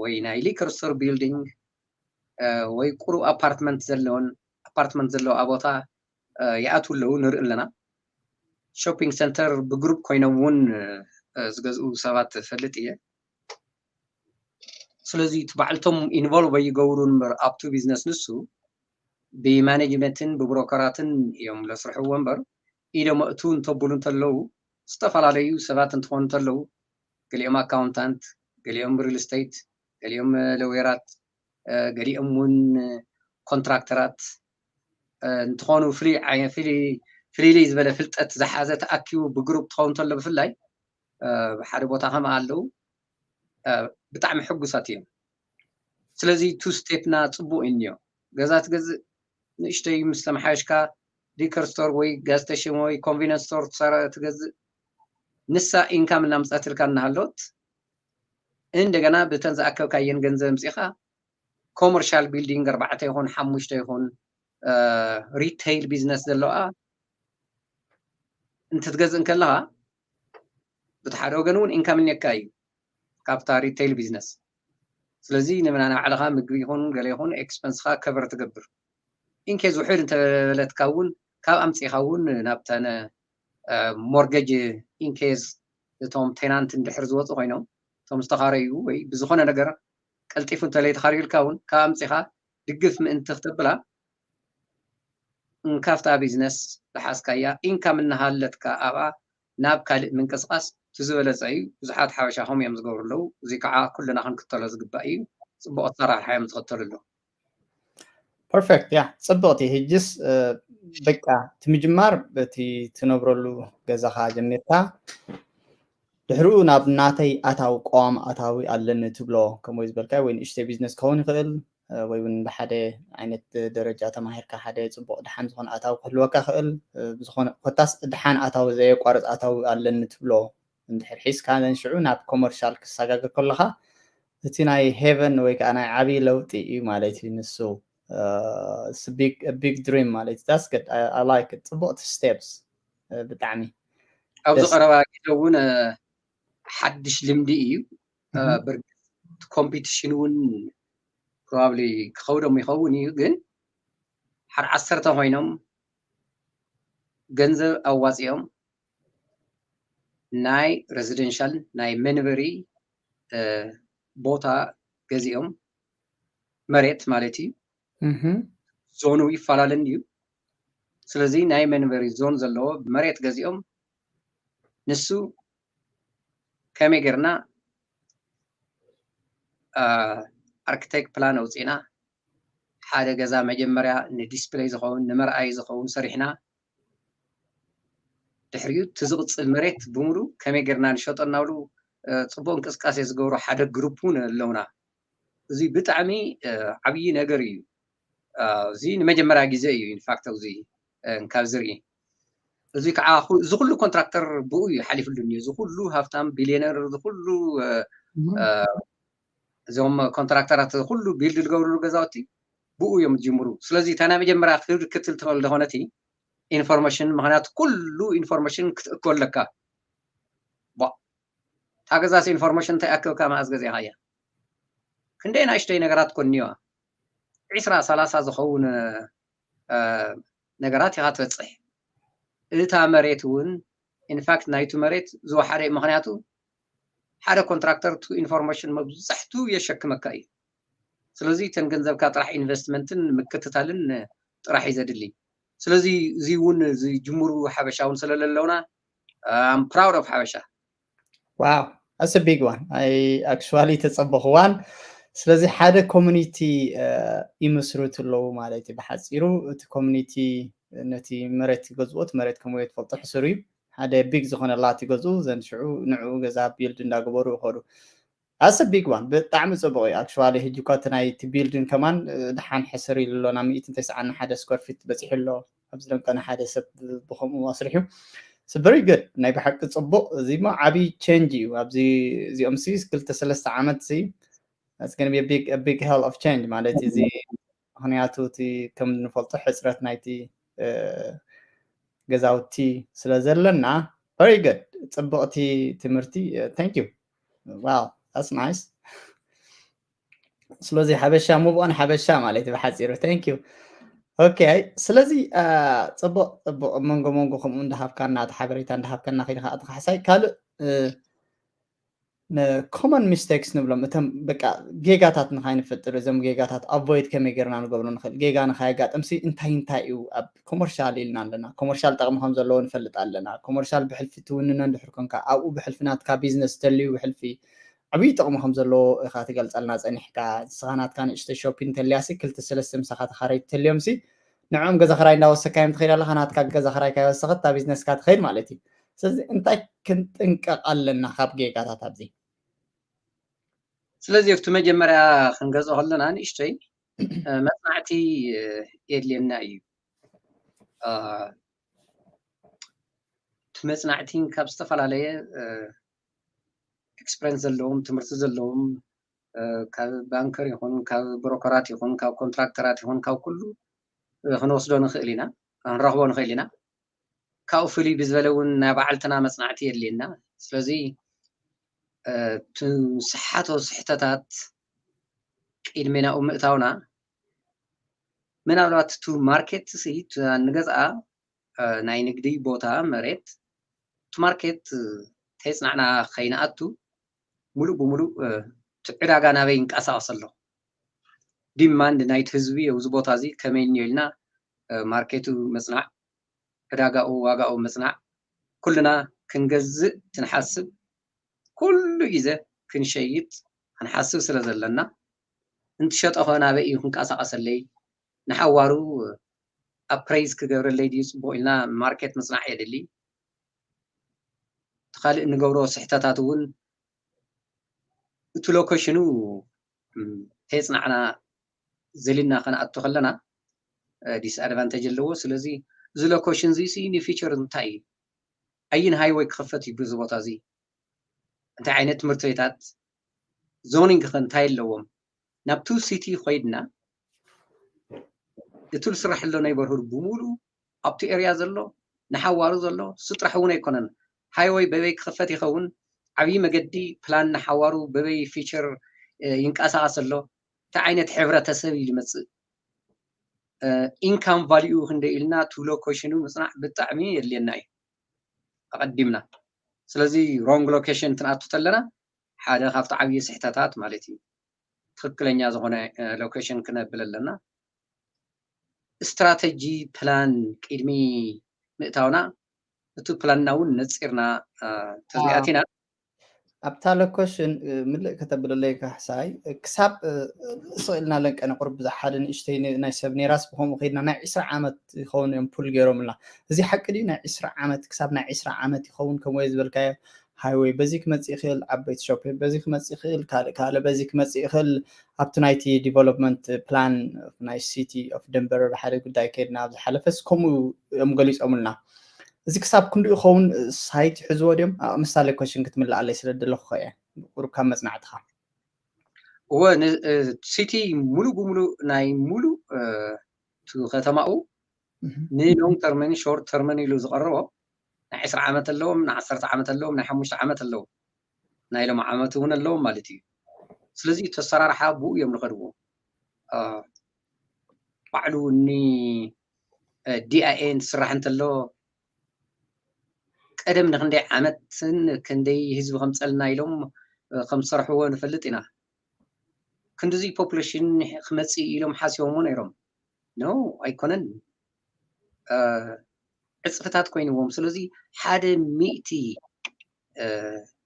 ወይ ናይ ሊከር ስቶር ቢልዲንግ ወይ ቁሩብ ኣፓርትመንት ዘለዎን ኣፓርትመንት ዘለዋ ቦታ ይኣትዉ ኣለዉ ንርኢ ኣለና። ሾፒንግ ሰንተር ብግሩፕ ኮይኖም እውን ዝገዝኡ ሰባት ፈልጥ እየ። ስለዚ እቲ ባዕልቶም ኢንቮልቭ ኣይገብሩ እምበር ኣብቱ ቢዝነስ ንሱ ብማኔጅመንትን ብብሮከራትን እዮም ለስርሕዎ እምበር ኢዶም ኣእትዉ እንተብሉ እንተለዉ ዝተፈላለዩ ሰባት እንትኾኑ እንተለዉ ገሊኦም ኣካውንታንት፣ ገሊኦም ሪል ስቴት፣ ገሊኦም ለዌራት፣ ገሊኦም እውን ኮንትራክተራት እንትኾኑ ፍልይ ዝበለ ፍልጠት ዝሓዘ ተኣኪቡ ብግሩፕ ትኸውን እንተሎ ብፍላይ ብሓደ ቦታ ከምኣ ኣለዉ ብጣዕሚ ሕጉሳት እዮም። ስለዚ ቱ ስቴፕና ፅቡቅ እዩ እኒኦ። ገዛ ትገዝእ ንእሽተይ ምስ ተመሓየሽካ ሊከር ስቶር ወይ ጋዝ ስቴሽን ወይ ኮንቪነንስ ስቶር ትገዝእ ንሳ ኢንካም እናምፃትልካ እናሃሎት እንደገና ብተን ዝኣከብካየን ገንዘብ ምፂኻ ኮመርሻል ቢልዲንግ ኣርባዕተ ይኹን ሓሙሽተ ይኹን ሪቴይል ቢዝነስ ዘለዋ እንትትገዝእ እንከለኻ ብቲ ሓደ ወገን እውን ኢንካም እኒካ እዩ ካብታ ሪቴይል ቢዝነስ። ስለዚ ንመና ንባዕልኻ ምግቢ ይኹን ገለ ይኹን ኤክስፐንስኻ ከቨር ትገብር። ኢንኬዝ ውሕድ እንተበለትካ እውን ካብ ኣምፂኻ እውን ናብተን ሞርገጅ ኢንኬዝ እቶም ቴናንት እንድሕር ዝወፁ ኮይኖም እቶም ዝተኻረዩ ወይ ብዝኾነ ነገር ቀልጢፉ እንተለይ ተኻርዩልካ እውን ካብ ኣምፂኻ ድግፍ ምእንቲ ክተብላ እንካፍታ ቢዝነስ ዝሓዝካያ ኢንካም እናሃለትካ ኣብኣ ናብ ካልእ ምንቅስቃስ እቲ ዝበለፀ እዩ። ብዙሓት ሓበሻ ከምኡ እዮም ዝገብሩ ኣለዉ። እዚ ከዓ ኩልና ክንክተሎ ዝግባእ እዩ። ፅቡቅ ኣሰራርሓ እዮም ዝኸተሉ ኣለዉ። ፐርፌክት ያ ፅብቅቲ ሕጅስ በቃ እቲ ምጅማር በቲ ትነብረሉ ገዛኻ ጀሚርካ ድሕሪኡ ናብ ናተይ ኣታዊ ቀዋሚ ኣታዊ ኣለኒ ትብሎ ከምኡ ዝበልካ ወይ ንእሽተይ ቢዝነስ ክኸውን ይኽእል ወይ እውን ብሓደ ዓይነት ደረጃ ተማሂርካ ሓደ ፅቡቅ ድሓን ዝኾነ ኣታዊ ክህልወካ ክእል ብዝኾነ ኮታስ ድሓን ኣታዊ ዘየቋርፅ ኣታዊ ኣለኒ ትብሎ እንድሕር ሒዝካ ነንሽዑ ናብ ኮመርሻል ክሰጋገር ከለካ እቲ ናይ ሄቨን ወይ ከዓ ናይ ዓብዪ ለውጢ እዩ ማለት እዩ ንሱ ቢግ ድሪም ማለት that's good I like it ፅቡቅቲ ስቴፕስ ብጣዕሚ ኣብዚ ቀረባ ግዜ እውን ሓድሽ ልምዲ እዩ ብርግፅ ኮምፒቲሽን እውን ፕሮባብሊ ክኸብዶም ይኸውን እዩ ግን ሓደ ዓሰርተ ኮይኖም ገንዘብ ኣዋፂኦም ናይ ሬዚደንሻል ናይ መንበሪ ቦታ ገዚኦም መሬት ማለት እዩ ዞኑ ይፈላለን እዩ ስለዚ ናይ መንበሪ ዞን ዘለዎ መሬት ገዚኦም ንሱ ከመይ ጌርና ኣርክቴክት ፕላን ኣውፂእና ሓደ ገዛ መጀመርያ ንዲስፕለይ ዝኸውን ንመርኣይ ዝኸውን ሰሪሕና ድሕሪኡ እቲ ዝቕፅል መሬት ብምሉ ከመይ ጌርና ንሸጦ እናብሉ ፅቡቅ እንቅስቃሴ ዝገብሩ ሓደ ግሩፕ እውን ኣለውና እዚ ብጣዕሚ ዓብዪ ነገር እዩ እዚ ንመጀመርያ ግዜ እዩ ኢንፋክት ኣብዚ ካብ ዝርኢ እዚ ከዓ ኹ- እዚ ኩሉ ኮንትራክተር ብኡ እዩ ሓሊፍሉ እኒኦ። እዚ ኩሉ ሃብታም ቢልዮነር፣ እዚ ኩሉ እ፣ እ፣ እዞም ኮንትራክተራት ኩሉ ቢልድ ዝገብርሉ ገዛውቲ ብኡ እዮም ዝጅምሩ። ስለዚ እታ ናይ መጀመርያ ክትብል ትኽእል ዝኾነ እቲ ኢንፎርሜሽን፣ ምኽንያቱ ኩሉ ኢንፎርሜሽን ክትእክቦ ኣለካ። ቧ፣ እታ ገዛስ ኢንፎርሜሽን እንታይ ኣክብካ መኣዝ ገዚእኻያ? ክንደይ ንእሽተይ ነገራት ኮን እኒዋ፣ ዒስራ ሰላሳ ዝኸውን እ፣ ነገራት ኢኻ ትበፅሕ። እታ መሬት እውን ኢንፋክት ናይቲ መሬት ዝወሓደ እዩ። ምኽንያቱ ሓደ ኮንትራክተር ቱ ኢንፎርሜሽን መብዛሕቱ የሸክመካ እዩ። ስለዚ እተን ገንዘብካ ጥራሕ ኢንቨስትመንትን ምክትታልን ጥራሕ እዩ ዘድሊ። ስለዚ እዚ እውን ዝጅምሩ ሓበሻ እውን ስለለለውና ፕራውድ ኦፍ ሓበሻ። ዋው፣ that's a big one። ኣይ ኣክቹዋሊ ተጸበኽዋን። ስለዚ ሓደ ኮሚኒቲ ይምስርቱ ኣለዉ ማለት እዩ። ብሓጺሩ እቲ ኮሚኒቲ ነቲ መሬት ይገዝኦ፣ እቲ መሬት ከም ወይ ትፈልጦ ሕሱር እዩ። ሓደ ቢግ ዝኾነ ላት ይገዝኡ፣ ዘን ሽዑ ንዕኡ ገዛ ቢልድ እንዳገበሩ ይኸዱ። That's a big one። ብጣዕሚ ጽቡቕ እዩ። ኣክቹዋሊ ሕጂ እኳ እቲ ናይ እቲ ቢልድን ከማን እ፣ ደሓን ሕስር ኢሉ ኣሎ። ናብ ሚእትን ተስዓን ሓደ ስኩዌር ፊት በጺሑ ኣሎ። ኣብዚ ደንቀነ ሓደ ሰብ ብኸምኡ ኣስሪሑ። So very good። ናይ ብሓቂ ጽቡቕ። እዚ እሞ ዓብዪ ቼንጅ እዩ። ኣብዚ እዚኦም ሲ ክልተ ሰለስተ ዓመት ሲ that's gonna be a big, a big hell of change ማለት እዩ። እዚ ምኽንያቱ እቲ ከም እንፈልጦ ሕፅረት ናይቲ እ፣ ገዛውቲ ስለ ዘለና። Very good። ጽብቕቲ ትምህርቲ። Thank you። Wow, that's nice። ስለዚ ሓበሻ ሙቭ ኦን ሓበሻ ማለት እዩ ብሓፂሩ። Thank you። ኦኬ፣ ስለዚ አ፣ ፅቡቅ ፅቡቅ መንጎ መንጎ ከምኡ እንዳሃብካና እቲ ሓበሬታ እንዳሃብካና ከይድካ ኣቶ ካሕሳይ ካልእ እ፣ ን ኮመን ሚስቴክስ ንብሎም እቶም በቃ ጌጋታት ንካይንፈጥር እዞም ጌጋታት ኣቮይድ ከመይ ጌርና ንገብሮ ንኽእል ጌጋ ንካየጋጥምሲ እንታይ እንታይ እዩ ኣብ ኮመርሻል ኢልና ኣለና። ኮመርሻል ጠቕሚ ከም ዘለዎ ንፈልጥ ኣለና። ኮመርሻል ብሕልፊ ትውንኖ እንድሕር ኮንካ ኣብኡ ብሕልፊ ናትካ ቢዝነስ ተልዩ ብሕልፊ ዓብዪ ጥቕሚ ከም ዘለዎ ኢኻ ትገልጸልና ጸኒሕካ። ንስኻ ናትካ ንእሽተይ ሾፒን እንተልያሲ ክልተ ሰለስተ ምሳኻ ተኻረይቲ ተልዮምሲ ንዕኦም ገዛ ኽራይ እንዳወሰካዮም ትኸይድ ኣለኻ፣ ናትካ ገዛ ኽራይ ካይወሰኸት እታ ቢዝነስካ ትኸይድ ማለት እዩ። ስለዚ እንታይ ክንጥንቀቕ ኣለና ካብ ጌጋታት ኣብዚ? ስለዚ ኣብቲ መጀመርያ ክንገዝኦ ከለና ንእሽተይ እ፣ መጽናዕቲ እ፣ የድልየና እዩ። እ፣ እቲ መጽናዕቲ ካብ ዝተፈላለየ ኤክስፐሪንስ ዘለዎም ትምህርቲ ዘለዎም እ፣ ካብ ባንከር ይኹን ካብ ብሮከራት ይኹን ካብ ኮንትራክተራት ይኹን ካብ ኩሉ እ፣ ክንወስዶ ንኽእል ኢና፣ ክንረኽቦ ንኽእል ኢና። ካብኡ ፍልይ ብዝበለ እውን ናይ ባዕልትና መጽናዕቲ የድልየና። ስለዚ እ፣ እቲ ንስሓቶ ስሕተታት ቅድሚ ናብኡ ምእታውና ምናልባት እቲ ማርኬት ሲ ንገዝኣ እ፣ ናይ ንግዲ ቦታ መሬት እቲ ማርኬት እ፣ ተይጽናዕና ከይንኣቱ ሙሉእ ብሙሉእ እ፣ እቲ ዕዳጋ ናበይ ይንቀሳቐስ ኣሎ ዲማንድ ናይቲ ህዝቢ ኣብዚ ቦታ እዚ ከመይ እኒኦ ኢልና እ፣ ማርኬቱ ምጽናዕ ዕዳጋኡ ዋጋኡ ምጽናዕ ኩልና ክንገዝእ ትንሓስብ ኩሉ ግዜ ክንሸይጥ ክንሓስብ ስለ ዘለና እንትሸጦ ኸ ናበይ እዩ ክንቀሳቐሰለይ ንሓዋሩ ኣፕሬዝ ክገብረለይ ድዩ ጽቡቕ ኢልና ማርኬት ምጽናዕ የድሊ። እቲ ካልእ እንገብሮ ስሕተታት እውን እቲ ሎኬሽኑ ም፣ ተየጽናዕና ዘሊልና ከነኣቱ ከለና ዲስኣድቫንቴጅ ኣለዎ። ስለዚ እዚ ሎኬሽን እዚ ሲ ንፊቸር እንታይ እዩ? ኣየን ሃይወይ ክኸፈት እዩ ብዚ ቦታ እዚ? እንታይ ዓይነት ትምህርቲ ቤታት ዞኒንግ ከ እንታይ ኣለዎም? ናብቲ ሲቲ ኮይድና እቲ ዝስራሕ ዘሎ ኔበርሁድ ብምሉእ ኣብቲ ኤርያ ዘሎ ንሓዋሩ ዘሎ እሱ ጥራሕ እውን ኣይኮነን። ሃይወይ በበይ ክኽፈት ይኸውን፣ ዓብዪ መገዲ ፕላን ንሓዋሩ በበይ ፊቸር እ፣ ይንቀሳቐስ ዘሎ፣ እንታይ ዓይነት ሕብረተሰብ እዩ ዝመፅእ፣ ኢንካም ቫሊኡ ክንደይ ኢልና እቲ ሎኬሽኑ ምፅናዕ ብጣዕሚ የድልየና እዩ ኣቐዲምና። ስለዚ ሮንግ ሎኬሽን ትንኣቱ ተለና ሓደ ካብቲ ዓብዪ ስሕተታት ማለት እዩ። ትኽክለኛ ዝኾነ እ፣ ሎኬሽን ክነብል ኣለና። ስትራተጂ ፕላን ቅድሚ ምእታውና እቲ ፕላንና እውን ነፂርና እ፣ ተዝኣቲና ኣብታ ሎኬሽን እ፣ ምልእ ከተብለለይ ካሕሳይ እ፣ ክሳብ እ፣ ስቕ ኢልና ለንቀነ ቁርብ ብዙሕ ሓደ ንእሽተይ ን- ናይ ሰብ ኔራስ ብኸምኡ ከይድና ናይ ዒስራ ዓመት ይኸውን እዮም ፑል ገይሮምልና። እዚ ሓቂ ድዩ? ናይ ዒስራ ዓመት ክሳብ ናይ ዒስራ ዓመት ይኸውን ከምኡ ዝበልካዮ ሃይወይ በዚ ክመጽእ ይኽእል፣ ዓበይቲ ሾፒ በዚ ክመጽእ ይኽእል፣ ካልእ ካልእ በዚ ክመጽእ ይኽእል። ኣብቲ ናይቲ ዲቨሎፕመንት ፕላን ናይ ሲቲ ኦፍ ደንበር ሓደ ጉዳይ ከይድና ኣብ ዝሓለፈስ ከምኡ እዮም ገሊጾምልና። እዚ ክሳብ ክንድኡ ይኸውን ሳይት ይሕዝዎ ድዮም? ምሳሌ ኮሽን ክትምልኣለይ ስለ ደለኹ እየ ቁሩብ ካብ መጽናዕትኻ። እወ፣ ሲቲ ሙሉእ ብሙሉእ ናይ ሙሉእ እቲ ከተማኡ ንሎንግ ተርምን ሾርት ተርምን ኢሉ ዝቐረቦ ናይ ዕስራ ዓመት ኣለዎም፣ ናይ ዓሰርተ ዓመት ኣለዎም፣ ናይ ሓሙሽተ ዓመት ኣለዎም። ናይ ሎም ዓመት እውን ኣለዎም ማለት እዩ። ስለዚ እቲ ኣሰራርሓ ብኡ እዮም ዝኸድዎ። ባዕሉ ኒ ዲኣይኤ እንትስራሕ እንተሎ ቀደም ንክንደይ ዓመትን ክንደይ ህዝቢ ከምፀልና ኢሎም ከምዝሰርሕዎ ንፈልጥ ኢና። ክንድዚ ፖፑሌሽን ክመፅእ ኢሎም ሓሲቦሞ ነይሮም? ኖ፣ ኣይኮነን። ዕፅፍታት ኮይንዎም። ስለዚ ሓደ ሚእቲ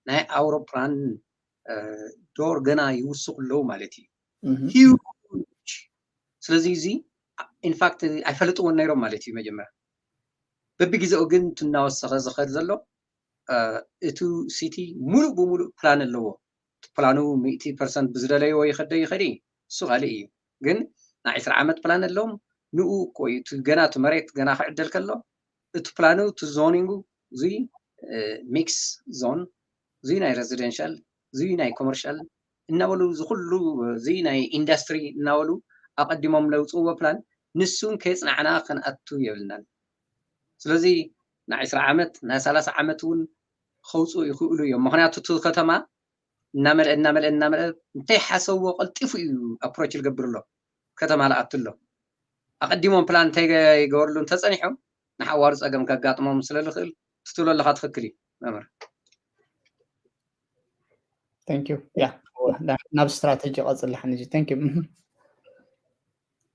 ናይ ኣውሮፕላን ዶር ገና ይውስኹ ኣለዉ ማለት እዩ። ሂውጅ። ስለዚ እዚ ኢንፋክት ኣይፈልጥዎን ነይሮም ማለት እዩ። መጀመርያ በቢግዜኡ ግን እናወሰኸ ዝኸድ ዘሎ እቲ ሲቲ ሙሉእ ብሙሉእ ፕላን ኣለዎ። ፕላኑ ሚእቲ ፐርሰንት ብዝደለይዎ ይኸደ ይኸዲ፣ እሱ ካልእ እዩ። ግን ናይ ዕስራ ዓመት ፕላን ኣለዎም። ንኡ እኮ እዩ እቲ ገና እቲ መሬት ገና ክዕደል ከሎ እቲ ፕላኑ እቲ ዞኒንጉ እዙይ ሚክስ ዞን እዙይ ናይ ሬዚደንሻል እዙይ ናይ ኮመርሻል እናበሉ እዚ ኩሉ እዙይ ናይ ኢንዳስትሪ እናበሉ ኣቐዲሞም ለውፅዎ ፕላን ንሱን ከየፅናዕና ክንኣቱ የብልናን። ስለዚ ናይ ዕስራ ዓመት ናይ ሰላሳ ዓመት እውን ከውፅኡ ይኽእሉ እዮም። ምክንያቱ እቲ ከተማ እናመልአ እናመልአ እናመልአ እንታይ ሓሰብዎ ቀልጢፉ እዩ ኣፕሮች ዝገብር ኣሎ ከተማ ልኣቱ ኣሎ። ኣቐዲሞም ፕላን እንታይ ይገበርሉ እንተፀኒሖም ንሓዋሩ ፀገም ከጋጥሞም ስለ ዝኽእል ትትብሎ ኣለካ ትኽክል እዩ መምህር። Thank you። ያ ናብ ስትራቴጂ ቀፅል ሓንጂ። Thank you።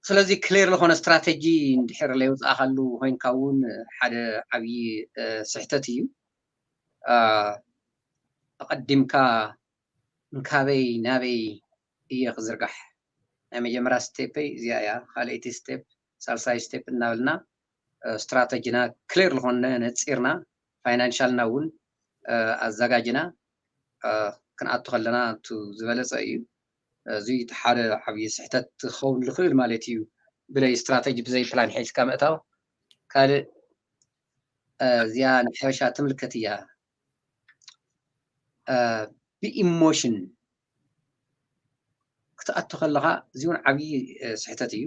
ስለዚ ክሌር ዝኾነ ስትራቴጂ እንድሕር ለይውፅኣካሉ ኮይንካ እውን ሓደ ዓብዪ ስሕተት እዩ። ኣቐዲምካ እንካበይ ናበይ እየ ክዝርጋሕ ናይ መጀመርያ ስቴፐይ እዚኣ እያ። ካልኣይቲ ስቴፕ፣ ሳልሳይ ስቴፕ እናበልና ስትራተጂና ክሌር ዝኾነ ነፂርና ፋይናንሻልና እውን ኣዘጋጅና ክንኣቱ ከለና እቱ ዝበለፀ እዩ። እዚ እቲ ሓደ ዓብዪ ስሕተት ክኸውን ዝኽእል ማለት እዩ። ብለይ ስትራተጂ ብዘይ ፕላን ሒዝካ ምእታው። ካልእ እዚኣ ንሓበሻ ትምልከት እያ። ብኢሞሽን ክትኣቱ ከለኻ እዚ እውን ዓብዪ ስሕተት እዩ።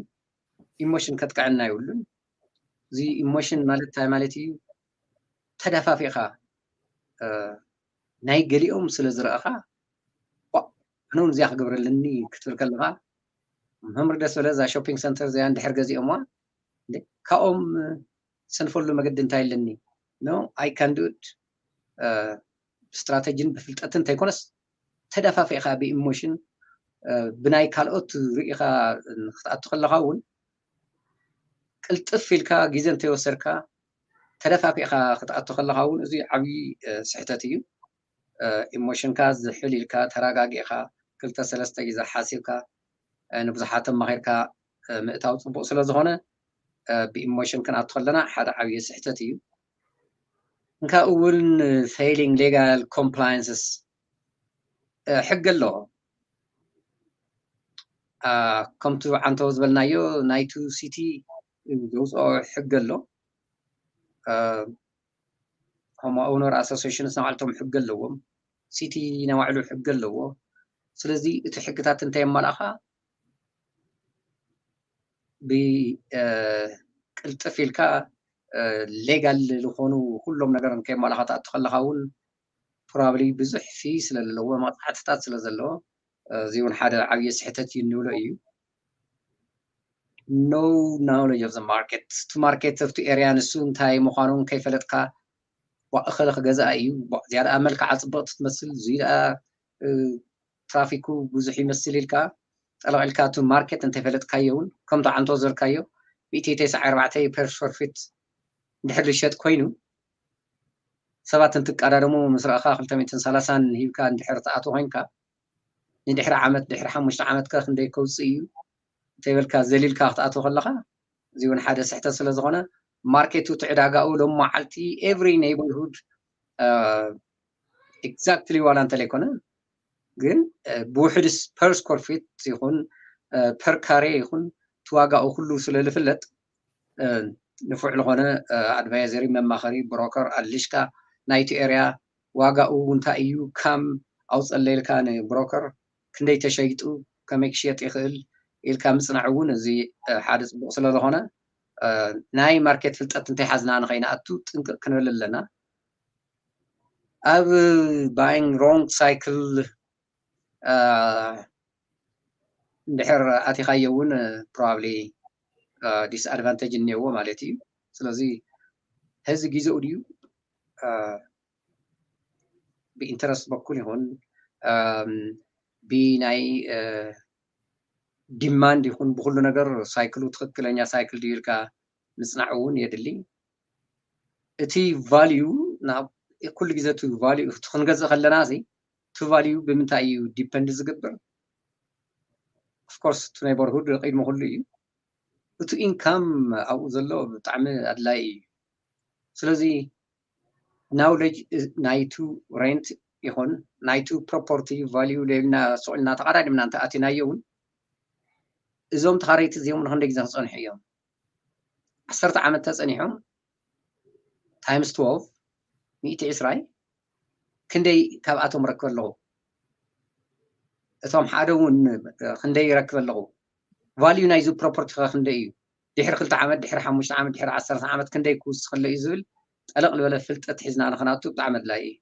ኢሞሽን ከጥቅዐና የብሉን። እዚ ኢሞሽን ማለት እንታይ ማለት እዩ? ተደፋፊእኻ ናይ ገሊኦም ስለ ዝረእኻ ኣነ እውን እዚኣ ክገብረለኒ ክትብል ከለኻ መምህር ደስ በለ እዛ ሾፒንግ ሰንተር እዚኣ እንድሕር ገዚኦምዋ ካብኦም ሰንፈሉ መገዲ እንታይ ኣለኒ ኖ ኣይ ካን ዱ ስትራተጂን ብፍልጠትን እንተይኮነስ ተደፋፊእካ ብኢሞሽን ብናይ ካልኦት ርኢኻ ክትኣቱ ከለካ እውን ቅልጥፍ ኢልካ ግዜ እንተይወሰድካ ተደፋፊእካ ክትኣቱ ከለካ እውን እዚ ዓብዪ ስሕተት እዩ። ኢሞሽንካ ዝሕል ኢልካ ተረጋጊእካ ክልተ ሰለስተ ግዜ ሓሲብካ ንብዙሓት ኣማኺርካ ምእታው ፅቡቅ ስለዝኾነ ብኢሞሽን ክንኣቱ ከለና ሓደ ዓብዪ ስሕተት እዩ። እንካ እውን ፌይሊንግ ሌጋል ኮምፕላያንስስ ሕጊ ኣሎ። ከምቲ ዓንተው ዝበልናዮ ናይቱ ሲቲ ዘውፅኦ ሕጊ ኣሎ። ሆሞ ኦውነር ኣሶሲሽንስ ናባዕልቶም ሕጊ ኣለዎም። ሲቲ ናባዕሉ ሕጊ ኣለዎ። ስለዚ እቲ ሕግታት እንታይ የማላእኻ ብቅልጥፍ ኢልካ ሌጋል ዝኾኑ ኩሎም ነገር ከየማላእኻ ትኣቱ ከለኻ እውን ፕሮባብሊ ብዙሕ ፊ ስለ ዘለዎ መቕፃዕትታት ስለ ዘለዎ እዚ እውን ሓደ ዓብዪ ስሕተት እዩ እንብሎ እዩ። No knowledge of the market እቲ ማርኬት ኣብቲ ኤርያ ንሱ እንታይ ምዃኑን ከይፈለጥካ እኸለ ክገዝኣ እዩ ዝያዳ መልክዓ ፅብቕቲ ትመስል እዙይ ደኣ ትራፊኩ ብዙሕ ይመስል ኢልካ ጠለቕ ኢልካ እቲ ማርኬት እንተይፈለጥካዮ እውን ከምቲ ዓንቶ ዝበልካዮ ሚእቲ ተስዓ ኣርባዕተ ፐር ስኩር ፊት እንድሕር ዝሸጥ ኮይኑ ሰባት እንትቃዳደሙ ምስ ረእኻ ክልተ ሚእትን ሰላሳን ሂብካ እንድሕር ትኣትዎ ኮይንካ ንድሕሪ ዓመት ድሕሪ ሓሙሽተ ዓመት ከ ክንደይ ከውፅእ እዩ እንተይበልካ ዘሊልካ ክትኣትዎ ከለካ እዚ እውን ሓደ ስሕተት ስለ ዝኾነ ማርኬቱ እቲ ዕዳጋኡ ሎም መዓልቲ every neighborhood exactly ዋላ እንተለይኮነ ግን ብውሕድስ per square feet ይኹን per ካሬ ይኹን እቲ ዋጋኡ ኩሉ ስለ ዝፍለጥ ንፉዕ ዝኾነ ኣድቫይዘሪ፣ መማኸሪ፣ ብሮከር ኣልሽካ ናይቲ ኤርያ ዋጋኡ እንታይ እዩ፣ ካም ኣውፀለይልካ ንብሮከር ክንደይ ተሸይጡ፣ ከመይ ክሽየጥ ይኽእል ኢልካ ምፅናዕ እውን እዚ ሓደ ፅቡቅ ስለዝኾነ ናይ ማርኬት ፍልጠት እንተይሓዝና ንኸይንኣቱ ጥንቅቅ ክንብል ኣለና። ኣብ ባይንግ ሮንግ ሳይክል እንድሕር ኣቲኻዮ እውን ፕሮባብሊ ዲስኣድቫንቴጅ እኒአዎ ማለት እዩ። ስለዚ ሕዚ ግዜኡ ድዩ ብኢንተረስት በኩል ይኹን ብናይ ዲማንድ ይኹን ብኩሉ ነገር ሳይክሉ ትኽክለኛ ሳይክል ድዩ ኢልካ ምፅናዕ እውን የድሊ። እቲ ቫልዩ ኩሉ ግዜ እቲ ቫልዩ እቲ ክንገዝእ ከለና እዚ እቲ ቫልዩ ብምንታይ እዩ ዲፐንድ ዝግብር? ኦፍኮርስ እቲ ኔበርሁድ ቅድሚ ኩሉ እዩ። እቲ ኢንካም ኣብኡ ዘሎ ብጣዕሚ ኣድላይ እዩ። ስለዚ ናውሌጅ ናይቱ ሬንት ይኹን ናይቱ ፕሮፐርቲ ቫልዩ ሌልና ስቕ ኢልና ተቐዳዲምና እንተ ኣቲናዮ እውን እዞም ተኻረይቲ እዚኦም ንክንደይ ግዜ ክፀንሑ እዮም? ዓሰርተ ዓመት ተፀኒሖም ታይምስ ትወልቭ ሚእቲ ዕስራይ ክንደይ ካብኣቶም ረክበ ኣለኹ? እቶም ሓደ እውን ክንደይ ይረክበ ኣለኹ? ቫልዩ ናይዚ ፕሮፐርቲ ኸ ክንደይ እዩ? ድሕሪ ክልተ ዓመት፣ ድሕሪ ሓሙሽተ ዓመት፣ ድሕሪ ዓሰርተ ዓመት ክንደይ ክውስኸለይ እዩ ዝብል ጠለቕ ዝበለ ፍልጠት ሒዝና ንኽናቱ ብጣዕሚ ኣድላይ እዩ።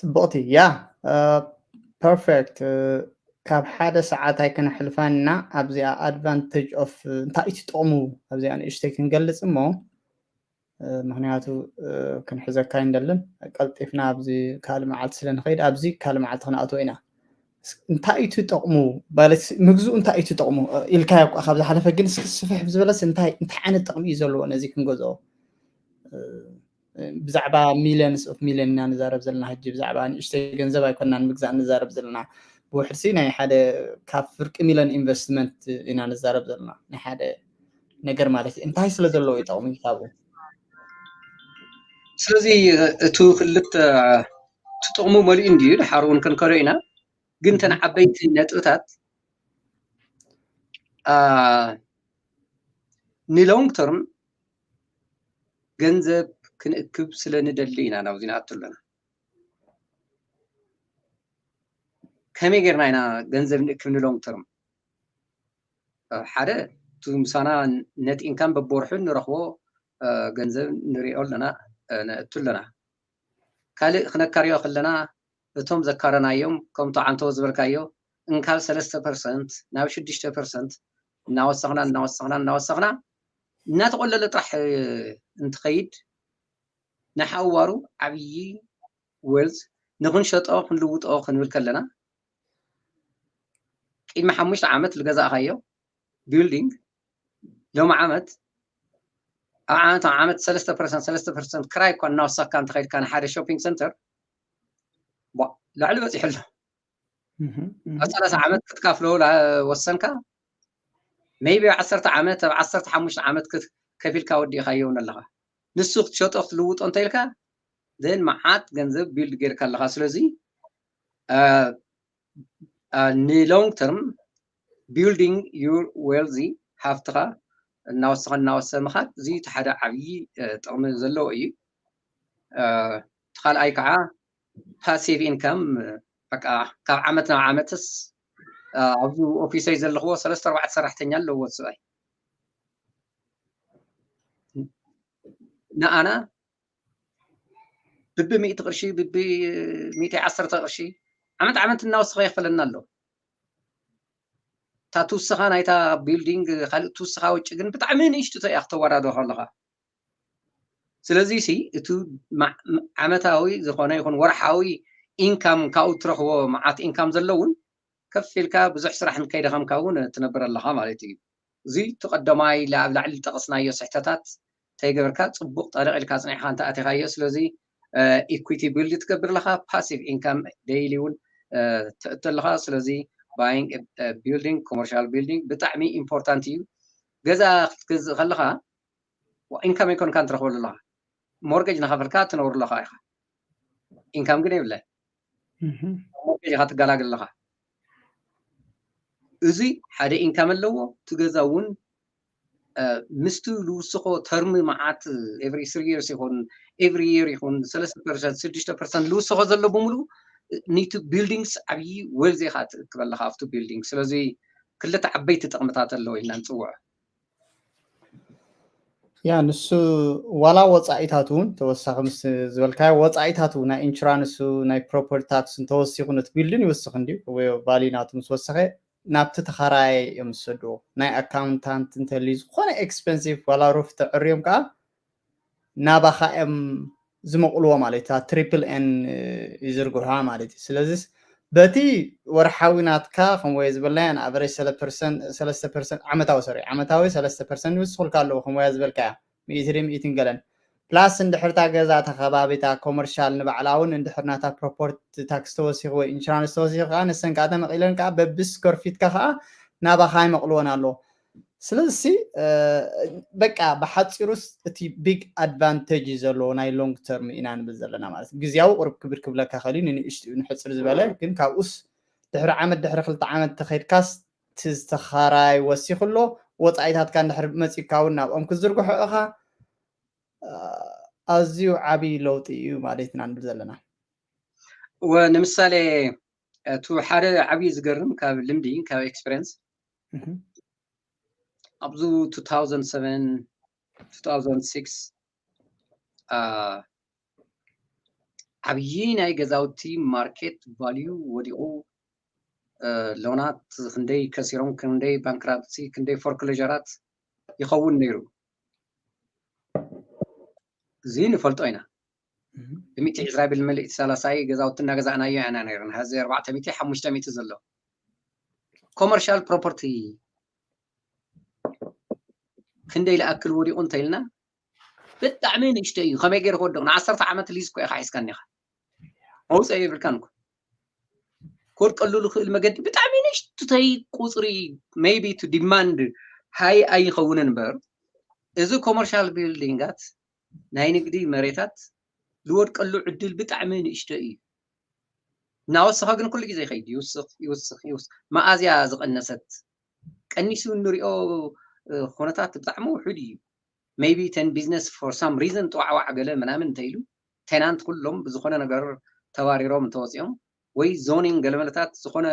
ፅቡቕቲ ያ ፐርፌክት። ካብ ሓደ ሰዓት ኣይክነሕልፋን ኢና ኣብዚኣ ኣድቫንቴጅ ኦፍ እንታይ እዩ ጥቕሙ ኣብዚኣ ንእሽተይ ክንገልፅ እሞ ምክንያቱ ክንሕዘካ ይንደልን ቀልጢፍና ኣብዚ ካልእ መዓልቲ ስለ ንኸይድ ኣብዚ ካልእ መዓልቲ ክንኣትዎ ኢና። እንታይ እዩ ጥቕሙ ማለት ምግዝኡ እንታይ እዩ ጥቕሙ ኢልካዮ እኳ ካብ ዝሓለፈ ግን ስፍሕ ዝበለስ እንታይ እንታይ ዓይነት ጥቕሚ እዩ ዘለዎ ነዚ ክንገዝኦ? ብዛዕባ ሚሊዮንስ ኦፍ ሚሊዮን ኢና ንዛረብ ዘለና ሕጂ ብዛዕባ ንእሽተይ ገንዘብ ኣይኮናን ምግዛእ ንዛረብ ዘለና ብውሕድሲ ናይ ሓደ ካብ ፍርቂ ሚሊዮን ኢንቨስትመንት ኢና ንዛረብ ዘለና ናይ ሓደ ነገር ማለት እዩ እንታይ ስለ ዘለዎ ይጠቕሙ ኢልካ ኣብኡ ስለዚ እቱ ክልተ እቲ ጥቕሙ መሊኡ እንድዩ ድሓር እውን ክንከዶ ኢና ግን ተን ዓበይቲ ነጥብታት ንሎንግ ተርም ገንዘብ ክንእክብ ስለ ንደሊ ኢና ናብዚ ንኣቱ ኣለና ከመይ ጌርና ኢና ገንዘብ ንእክብ ንሎንግ ተርም ሓደ እቲ ምሳና ነት ኢንካም በብወርሑ ንረኽቦ ገንዘብ ንሪኦ ኣለና ነእቱ ኣለና ካልእ ክነካርዮ ከለና እቶም ዘካረናዮም ከምቶ ዓንተዎ ዝበልካዮ እንካብ ሰለስተ ፐርሰንት ናብ ሽዱሽተ ፐርሰንት እናወሰኽና እናወሰኽና እናወሰኽና እናተቆለለ ጥራሕ እንትኸይድ ንሓዋሩ ዓብዪ ዌልዝ ንክንሸጦ ክንልውጦ ክንብል ከለና ቅድሚ ሓሙሽተ ዓመት ዝገዛእካዮ ቢልዲንግ ሎሚ ዓመት ኣብ ዓመት ኣብ ዓመት ሰለስተ ፐርሰንት ሰለስተ ፐርሰንት ክራይ እኳ እናወሰካ እንተኸይድካ ንሓደ ሾፒንግ ሰንተር ልዕሊ በፂሑ ኣሎ ኣብ ሰላሳ ዓመት ክትካፍሎ ወሰንካ ሜይቢ ኣብ ዓሰርተ ዓመት ኣብ ዓሰርተ ሓሙሽተ ዓመት ከፊልካ ወዲእካዮ እውን ኣለኻ ንሱ ክትሸጦ ክትልውጦ እንተ ኢልካ ዘን መዓት ገንዘብ ቢልድ ጌርካ ኣለኻ ስለዚ ንሎንግ ተርም ቢልዲንግ ዩር ዌልዚ ሃፍትኻ እናወሰኸ እናወሰ ምኻድ እዚ እቲ ሓደ ዓብዪ ጥቕሚ ዘለዎ እዩ እቲ ካልኣይ ከዓ ፓሲቭ ኢንካም በቃ ካብ ዓመት ናብ ዓመትስ ኣብዚ ኦፊሰይ ዘለኽዎ ሰለስተ ኣርባዕተ ሰራሕተኛ ኣለዎ ሰብኣይ ንኣና ብቢ ሚእቲ ቅርሺ ብቢ ሚእቲ ዓሰርተ ቅርሺ ዓመት ዓመት እናወሰኸ ይኽፈለና ኣሎ እታ ትውስኻ ናይታ ቢልዲንግ ካልእ ትውስኻ ውጭ ግን ብጣዕሚ ንእሽቱ እያ ክተወዳዶ ከለኻ ስለዚ ሲ እቲ ዓመታዊ ዝኾነ ይኹን ወርሓዊ ኢንካም ካብኡ ትረኽቦ መዓት ኢንካም ዘለውን ከፍ ኢልካ ብዙሕ ስራሕ ንከይደኸምካ እውን ትነብር ኣለኻ ማለት እዩ እዚ እቲ ቀዳማይ ኣብ ላዕሊ ዝጠቐስናዮ ስሕተታት ተይገበርካ ፅቡቅ ጠለቅ ኢልካ ኣፅኒዕካ እንተኣቲኻዮ ስለዚ ኢኩዊቲ ቢልድ ትገብር ኣለካ ፓሲቭ ኢንካም ደይሊ እውን ትእቱ ኣለካ ስለዚ ባይንግ ቢልዲንግ ኮመርሻል ቢልዲንግ ብጣዕሚ ኢምፖርታንት እዩ ገዛ ክትገዝእ ከለካ ኢንካም ኣይኮንካ ትረክበሉ ኣለካ ሞርጌጅ ናከፈልካ ትነብሩ ኣለካ ኢካ ኢንካም ግን የብለ ሞርጌጅ ኢካ ትገላግል ኣለካ እዚ ሓደ income ኣለዎ። እቲ ገዛ እውን ምስቲ ልውስኾ term መዓት every three years ይኹን every year ይኹን ሰለስተ percent ስድሽተ percent ልውስኾ ዘሎ ብምሉእ ኒቱ buildings ዓብዪ wealth ኢኻ ትእክበለኻ ኣብቲ building። ስለዚ ክልተ ዓበይቲ ጥቕምታት ኣለዎ ኢልና ንፅውዖ። ያ ንሱ ዋላ ወፃኢታት እውን ተወሳኺ ምስ ዝበልካዮ ወፃኢታት እውን ናይ insurance ኡ ናይ property tax ን ተወሲኹ ነቲ building ይውስኽ እንድዩ ወይ value ናቱ ምስ ወሰኸ ናብቲ ተኻራይ እዮም ዝሰድዎ። ናይ accountant እንተልዩ ዝኾነ expensive ዋላ roof ተዕርዮም ከዓ ናባኻ እዮም ዝመቕልዎ ማለት እዩ። triple N ይዝርግሖ ማለት እዩ። ስለዚስ በቲ ወርሓዊ ናትካ ከምወየ ዝበልናዮ ንኣቨሬጅ ሰለስተ percent ዓመታዊ ሰሪ ዓመታዊ ሰለስተ percent ይውስኹልካ ኣለዎ ከምወያ ዝበልካያ ሚእቲ ሚእትን ገለን plus እንድሕርታ ገዛ ተኸባቢታ ኮመርሻል ንባዕላ እውን እንድሕር ናታ property tax ተወሲኹ ወይ insurance ተወሲኹ ከዓ ንሰን ከዓ ተመቒለን ከዓ በቢ square feet ካ ከዓ ናባኻ ይመቕልወን ኣለዎ። ስለዚ በቃ ብሓፂሩስ እቲ big advantage እዩ ዘለዎ ናይ long term ኢና ንብል ዘለና ማለት ግዜያዊ ቁርብ ክብድ ክብለካ ከልዩ ንንእሽትኡ ንሕፅር ዝበለ ግን ካብኡስ ድሕሪ ዓመት ድሕሪ ክልተ ዓመት ተኸይድካስ እቲ ዝተኻራይ ወሲኹ ኣሎ ወፃኢታትካ እንድሕር መፂካ እውን ናብኦም ክዝርግሖ ኢኻ ኣዝዩ ዓብዪ ለውጢ እዩ ማለት ኢና ንብል ዘለና። ንምሳሌ እቲ ሓደ ዓብዪ ዝገርም ካብ ልምዲ ካብ experience ኣብዚ two thousand seven two thousand six ዓብዪ ናይ ገዛውቲ market value ወዲቑ loan ኣት ክንደይ ከሲሮም ክንደይ bankruptcy ክንደይ foreclosure ኣት ይኸውን ነይሩ። እዚ ንፈልጦ ኢና። ብሚእቲ ዕስራ ብል ምልእቲ ሰላሳይ ገዛውቲ እናገዛእናዮ ኢና ነይርና። ሕዚ ኣርባዕተ ሚእቲ ሓሙሽተ ሚእቲ ዘሎ commercial property ክንደይ ዝኣክል ወዲቑ እንተኢልና ብጣዕሚ ንእሽቶ እዩ። ከመይ ገይሩ ክወድቕ ንዓሰርተ ዓመት lease እኮ ኢኻ ሒዝካኒ ኢኻ መውፅኢ የብልካን እኮ ክወድቀሉ ዝኽእል መገዲ ብጣዕሚ ንእሽትተይ ቁፅሪ maybe to demand high ኣይኸውን እምበር እዚ commercial building ኣት ናይ ንግዲ መሬታት ዝወድቀሉ ዕድል ብጣዕሚ ንእሽቶ እዩ። እናወሰኸ ግን ኩሉ ግዜ ይኸይድ ይውስኽ ይውስኽ ይውስኽ መኣዝያ ዝቐነሰት ቀኒሱ እንሪኦ ኩነታት ብጣዕሚ ውሑድ እዩ። Maybe ten business for some reason ጥዋዕዋዕ ገለ ምናምን እንተኢሉ tenant ኩሎም ብዝኾነ ነገር ተባሪሮም እንተወፂኦም ወይ zoning ገለመለታት ዝኾነ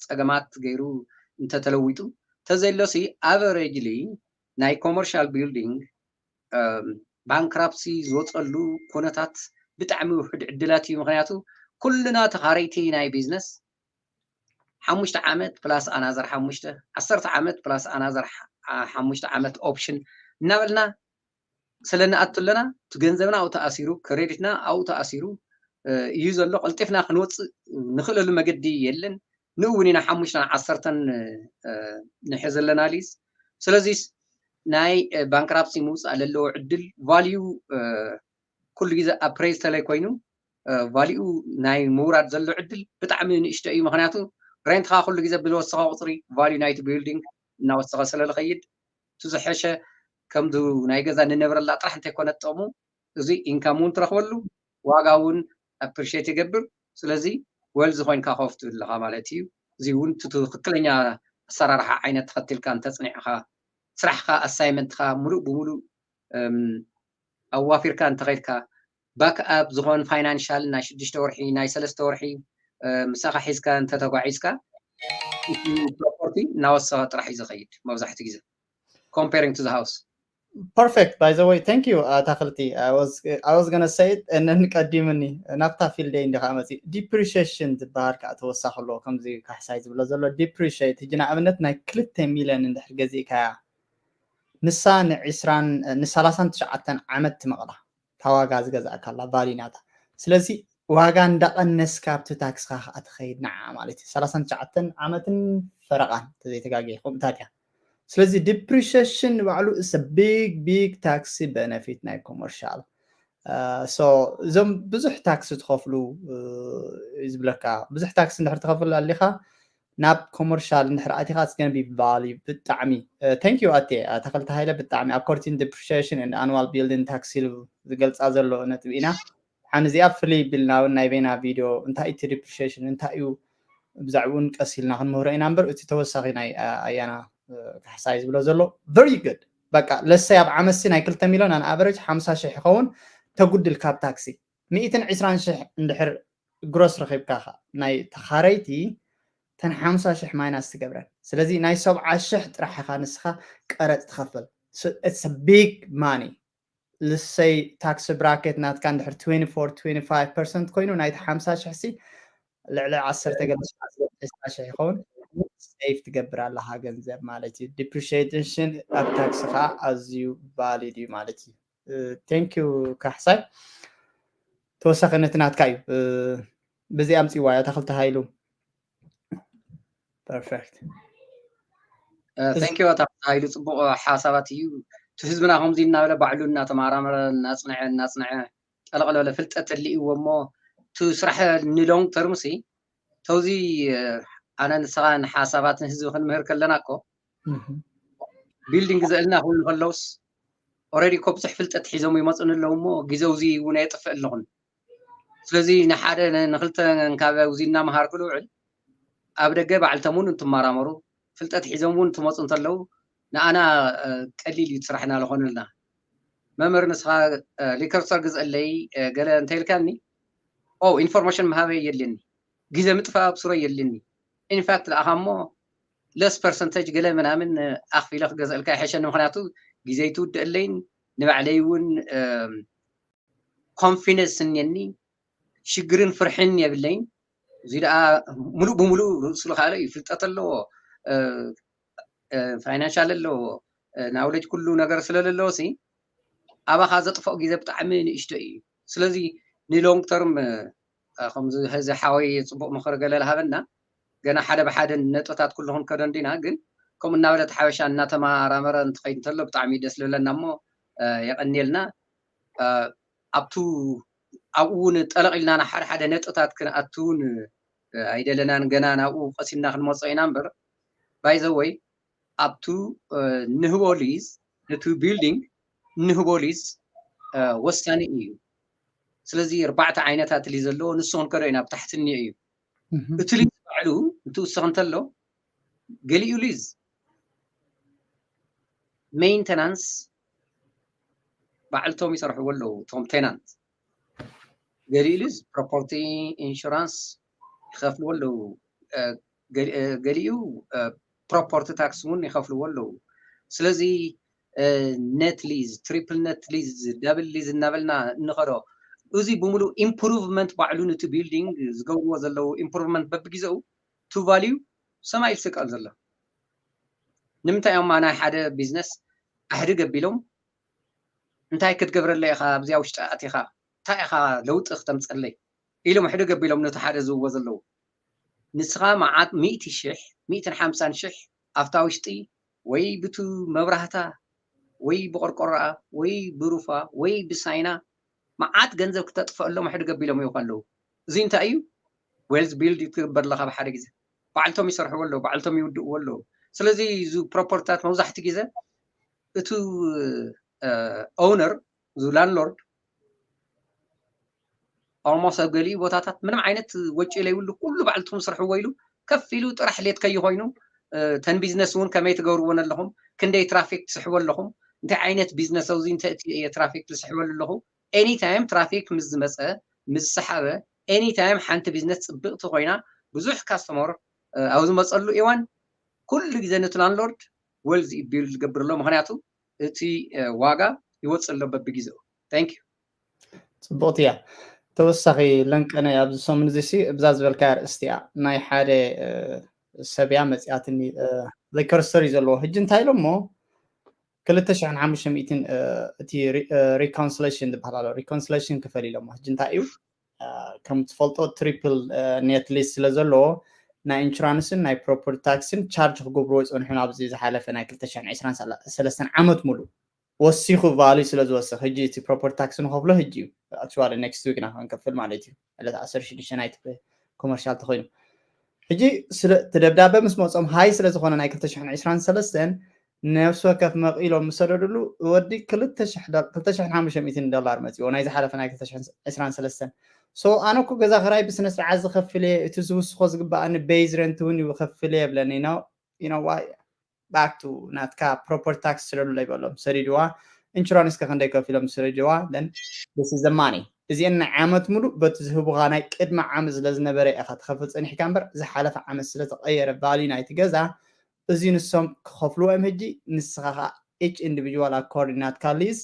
ፀገማት ገይሩ እንተተለዊጡ ተዘይሎሲ averagely ናይ commercial building bankruptcy ዝወፀሉ ኩነታት ብጣዕሚ ውሑድ ዕድላት እዩ። ምክንያቱ ኩልና ተኻረይቲ ናይ business ሓሙሽተ ዓመት plus another ሓሙሽተ ዓሰርተ ዓመት plus another ሓሙሽተ ዓመት option እናበልና ስለ ንኣቱ ኣለና። እቲ ገንዘብና ኣብኡ ተኣሲሩ፣ credit ና ኣብኡ ተኣሲሩ እዩ ዘሎ። ቀልጢፍና ክንወፅእ ንኽእለሉ መገዲ የለን። ንኡ እውን ኢና ሓሙሽተን ዓሰርተን ንሕዝ ኣለና lease። ስለዚ ናይ bankruptcy ምውፃእ ለለዎ ዕድል value ኩሉ ግዜ appraise ተለይ ኮይኑ value ናይ ምውራድ ዘሎ ዕድል ብጣዕሚ ንእሽቶ እዩ። ምክንያቱ rent ኻ ኩሉ ግዜ ብዝወሰኸ ቁፅሪ value ናይቲ building እናወሰኸ ስለ ዝኸይድ እቲ ዝሐሸ ከምዚ ናይ ገዛ ንነብረላ ጥራሕ እንተይኮነ ጥቕሙ እዚ income እውን ትረኽበሉ ዋጋ እውን appreciate ይገብር። ስለዚ wealthy ኮይንካ ኮፍ ትብል ኣለኻ ማለት እዩ። እዚ እውን እቲ ትኽክለኛ ኣሰራርሓ ዓይነት ተኸቲልካ እንተፅኒዕኻ ስራሕኻ assignment ኻ ሙሉእ ብሙሉእ ኣዋፊርካ እንተኸይድካ back up ዝኾን financial ናይ ሽዱሽተ ወርሒ ናይ ሰለስተ ወርሒ ምሳኻ ሒዝካ እንተተጓዒዝካ property እናወሰኸ ጥራሕ እዩ ዝኸይድ መብዛሕትኡ ግዜ comparing to the house። Perfect. By the way, thank you ኣታኽልቲ። I was gonna say it and then ቀዲምኒ ናብታ field ይ እንዲኻ መፂ depreciation ዝበሃል ከዓ ተወሳኺ ኣለዎ። ከምዚ ካሕሳይ ዝብሎ ዘሎ depreciate ሕጂ ንኣብነት ናይ ክልተ ሚልዮን እንድሕር ገዚእካያ ንሳ ንዒስራን ንሰላሳን ትሽዓተን ዓመት ትመቕላ እታ ዋጋ ዝገዛእካላ value ናታ። ስለዚ ዋጋ እንዳቐነስካ ኣብቲ tax ኻ ከዓ ትኸይድ ንዓ ማለት እዩ። ሰላሳን ትሽዓተን ዓመትን ፈረቓን እንተዘይተጋግየ ከምኡታት እያ። ስለዚ depreciation ንባዕሉ is a big big tax benefit ናይ commercial so እዞም ብዙሕ tax ትኸፍሉ ዝብለካ ብዙሕ tax እንድሕር ትኸፍል ኣሊኻ ናብ commercial እንድሕር ኣቲኻ it's gonna be value ብጣዕሚ thank you ኣቴ ኣታኽልቲ ሃይለ ብጣዕሚ according depreciation and annual building tax ኢሉ ዝገልፃ ዘሎ ነጥቢ ኢና ሓን እዚኣ ፍልይ ቢልና እውን ናይ በይና video እንታይ እቲ depreciation እንታይ እዩ ብዛዕባኡ እውን ቀስ ኢልና ክንምህሮ ኢና እምበር፣ እቲ ተወሳኺ ናይ ኣያና ካሕሳይ ዝብሎ ዘሎ very good። በቃ ለሰይ ኣብ ዓመትሲ ናይ ክልተ ሚሊዮን ኣን ኣቨሬጅ ሓምሳ ሽሕ ይኸውን ተጉድል ካብ ታክሲ። ሚእትን ዕስራን ሽሕ እንድሕር ግሮስ ረኺብካ ናይ ተኻረይቲ፣ ተን ሓምሳ ሽሕ ማይናስ ትገብረን። ስለዚ ናይ ሰብዓ ሽሕ ጥራሕ ኢኻ ንስኻ ቀረፅ ትኸፍል። It's a big money። ልሰይ ታክሲ ብራኬት ናትካ እንድሕር twenty-four twenty-five percent ኮይኑ፣ ናይቲ ሓምሳ ሽሕ ሲ ልዕሊ ዓሰርተ ገለ ዕስራ ሽሕ ይኸውን። ሴፍ ትገብር ኣለኻ ገንዘብ ማለት እዩ። ዲፕሪሽን ኣብ ታክሲ ከዓ ኣዝዩ ቫሊድ እዩ ማለት እዩ። Thank you ካሕሳይ። ተወሳኺ ነቲ ናትካ እዩ። ብዚ ኣምፅዋ እያ ተኽልተ ሃይሉ። ፐርፌክት። Thank you ኣታ ሃይሉ፣ ፅቡቅ ሓሳባት እዩ። እቲ ህዝብና ከምዚ እናበለ ባዕሉ እናተማራመረ እናፅንዐ እናፅንዐ ጠለቕ ዝበለ ፍልጠት ተልእዎ እሞ እቲ ስራሕ ንሎንግ ተርም ሲ ተውዚ ኣነ ንስኻ ንሓሳባት ንህዝቢ ክንምህር ከለና እኮ ቢልዲንግ ዘእልና ክብሉ ከለውስ ኦረዲ እኮ ብዙሕ ፍልጠት ሒዞም ይመፁን ኣለዉ እሞ ግዜው እዚ እውን የጥፍእ ኣለኹን። ስለዚ ንሓደ ንክልተ እንካበ ውዚ እናመሃርኩ ልውዕል ኣብ ደገ ባዕልቶም እውን እንትመራመሩ ፍልጠት ሒዞም እውን እንትመፁ እንተለዉ ንኣና ቀሊል እዩ ስራሕና ዝኾነልና። መምህር ንስኻ ሊከርሰር ግዝአለይ ገለ እንተይልካኒ ኦ ኢንፎርሜሽን መሃበ የለኒ፣ ግዜ ምጥፋእ ኣብ ሱረ የለኒ። ኢንፋክት ለኣኻ እሞ ለስ ፐርሰንተጅ ገለ ምናምን ኣኽፊለ ክገዝአልካ ይሐሸኒ። ምክንያቱ ግዜ ይትውድአለይን ንባዕለይ እውን ኮንፊደንስ እኒየኒ፣ ሽግርን ፍርሕን የብለይን። እዚ ደኣ ሙሉእ ብሙሉእ ርእሱ ዝኸኣለ እዩ። ፍልጠት ኣለዎ፣ ፋይናንሻል ኣለዎ፣ ናውለጅ ኩሉ ነገር ስለለለዎ ሲ ኣባኻ ዘጥፍኦ ግዜ ብጣዕሚ ንእሽቶ እዩ። ስለዚ ንሎንግ ተርም ከምዚ ሕዚ ሓወይ ፅቡቅ ምኽሪ ገለ ዝሃበና ገና ሓደ ብሓደ ነጥብታት ኩሉ ክንከዶ እንዲና፣ ግን ከምኡ እናበለት ሓበሻ እናተመራመረ እንትኸይድ እንተሎ ብጣዕሚ ደስ ልብለና እሞ የቐንየልና። ኣብቱ ኣብኡ እውን ጠለቕ ኢልና ሓደ ሓደ ነጥብታት ክንኣቱ እውን ኣይደለናን፣ ገና ናብኡ ቀሲና ክንመፆ ኢና እምበር ባይዘወይ ኣብቱ ንህቦ ሊዝ ነቲ ቢልዲንግ ንህቦ ሊዝ ወሳኒ እዩ። ስለዚ ኣርባዕተ ዓይነታት ሊዝ ኣለዎ፣ ንሱ ክንከዶ ኢና ብታሕቲ እኒኦ እዩ። እቲ ሊዝ ባዕሉ እንትውስኽ እንተሎ ገሊኡ ሊዝ ሜንተናንስ ባዕልቶም ይሰርሕዎ ኣለዉ እቶም ቴናንት፣ ገሊኡ ሊዝ ፕሮፐርቲ ኢንሹራንስ ይኸፍልዎ ኣለዉ፣ ገሊኡ ፕሮፐርቲ ታክስ እውን ይኸፍልዎ ኣለዉ። ስለዚ ኔት ሊዝ፣ ትሪፕል ኔት ሊዝ፣ ዳብል ሊዝ እናበልና እንኸዶ እዚ ብምሉእ ኢምፕሩቭመንት ባዕሉ ነቲ ቢልዲንግ ዝገብርዎ ዘለዉ ኢምፕሩቭመንት በብግዜኡ ቱ ቫልዩ ሰማይ ዝስቀል ዘሎ። ንምንታይ እዮም ናይ ሓደ ቢዝነስ ኣሕድግ ኣቢሎም እንታይ ክትገብረለይ ኢኻ ኣብዚኣ ውሽጢ ኣቲኻ እንታይ ኢኻ ለውጢ ክተምፀለይ ኢሎም ኣሕድግ ኣቢሎም ነቲ ሓደ ዝብዎ ዘለዉ። ንስኻ መዓት ሚእቲ ሽሕ ሚእትን ሓምሳን ሽሕ ኣብታ ውሽጢ ወይ ብቱ መብራህታ ወይ ብቆርቆሮኣ ወይ ብሩፋ ወይ ብሳይና መዓት ገንዘብ ክተጥፈሎም ኣሕድግ ኣቢሎም ይውካ ኣለዉ። እዚ እንታይ እዩ? ዌልዝ ቢልድ ትግበር ኣለካ ብሓደ ግዜ። ባዕልቶም ይሰርሕዎ ኣለዉ፣ ባዕልቶም ይውድእዎ ኣለዉ። ስለዚ እዚ ፕሮፐርትታት መብዛሕትኡ ግዜ እቲ ኦውነር እዚ ላንድሎርድ ኦልሞስት ኣብ ገሊኡ ቦታታት ምንም ዓይነት ወጪ ለይብሉ ኩሉ ባዕልትኩም ስርሕዎ ኢሉ ከፍ ኢሉ ጥራሕ ሌት ከይኮይኑ ተን ቢዝነስ እውን ከመይ ትገብርዎን ኣለኹም፣ ክንደይ ትራፊክ ትስሕቡ ኣለኹም፣ እንታይ ዓይነት ቢዝነስ ኣብዚ እንታይ ትራፊክ ትስሕበሉ ኣለኹ። ኤኒታይም ትራፊክ ምስ ዝመፀ ምስ ዝሰሓበ ኤኒታይም ሓንቲ ቢዝነስ ፅብቅቲ ኮይና ብዙሕ ካስተመር ኣብ ዝመፀሉ እዋን ኩሉ ግዜ ነቲ ላንድሎርድ ዌልዝ ቢልድ ዝገብር ኣሎ። ምክንያቱ እቲ ዋጋ ይወፅእ ኣሎ በብግዜኡ። Thank you። ፅቡቅቲ እያ። ተወሳኺ ለንቀነ ኣብዚ ሰሙን እዚ ሲ እብዛ ዝበልካ ኣርእስቲ እያ ናይ ሓደ ሰብ እያ መፂኣትኒ ሊከር ስቶር እዩ ዘለዎ። ሕጂ እንታይ ኢሎሞ ክልተ ሽሕን ሓሙሽተ ሚእትን እቲ ሪኮንስሌሽን ዝበሃል ኣሎ። ሪኮንስሌሽን ክፈል ኢሎሞ። ሕጂ እንታይ እዩ ከም ትፈልጦ ትሪፕል ኔት ሊዝ ስለ ዘለዎ ናይ ኢንሹራንስን ናይ ፕሮፐርቲ ታክስን ቻርጅ ክገብርዎ ይፀንሑ ኣብዚ ዝሓለፈ ናይ ክልተ ሽሕን ዕስራን ሰለስተን ዓመት ሙሉእ ወሲኹ ቫልዩ ስለ ዝወስኽ ሕጂ እቲ ፕሮፐርቲ ታክስ ንኸፍሎ ሕጂ እዩ። ኣክቹዋሊ ኔክስት ዊክ ኢና ክንከፍል ማለት እዩ። ዕለት ዓሰርተ ሽዱሽተ ናይቲ ኮመርሻል ተኮይኑ ሕጂ እቲ ደብዳበ ምስ መፆም ሃይ ስለ ዝኾነ ናይ ክልተ ሽሕን ዕስራን ሰለስተን ነፍሲ ወከፍ መቕ ኢሎም ዝሰደድሉ ወዲ ክልተ ሽሕ ዶ-፣ ክልተ ሽሕን ሓሙሽተ ሚእትን ዶላር መፂዎ፣ ናይ ዝሓለፈ ናይ ክልተ ሽሕን ዕስራን ሰለስተን። So ኣነ እኮ ገዛ ክራይ ብስነ ስርዓት ዝኸፍል እየ፣ እቲ ዝውስኾ ዝግባኣኒ ቤዝ ረንት እውን ይኸፍል እየ ይብለኒ። No, you know why? Back to ናትካ ፕሮፐርቲ ታክስ ስደዱለይ በሎም። ሰዲድዋ። ኢንሹራንስ ከ ክንደይ ከፊሎም? ሰዲድዋ። Then this is the money። እዚአን ንዓመት ሙሉእ በቲ ዝህቡኻ ናይ ቅድሚ ዓመት ስለ ዝነበረ ኢኻ ትኸፍል ጸኒሕካ እምበር፣ ዝሓለፈ ዓመት ስለ ተቐየረ ቫልዩ ናይቲ ገዛ፣ እዚ ንሶም ክኸፍልዎ እዮም። ሕጂ ንስኻ ኸኣ each individual according ናትካ ሊዝ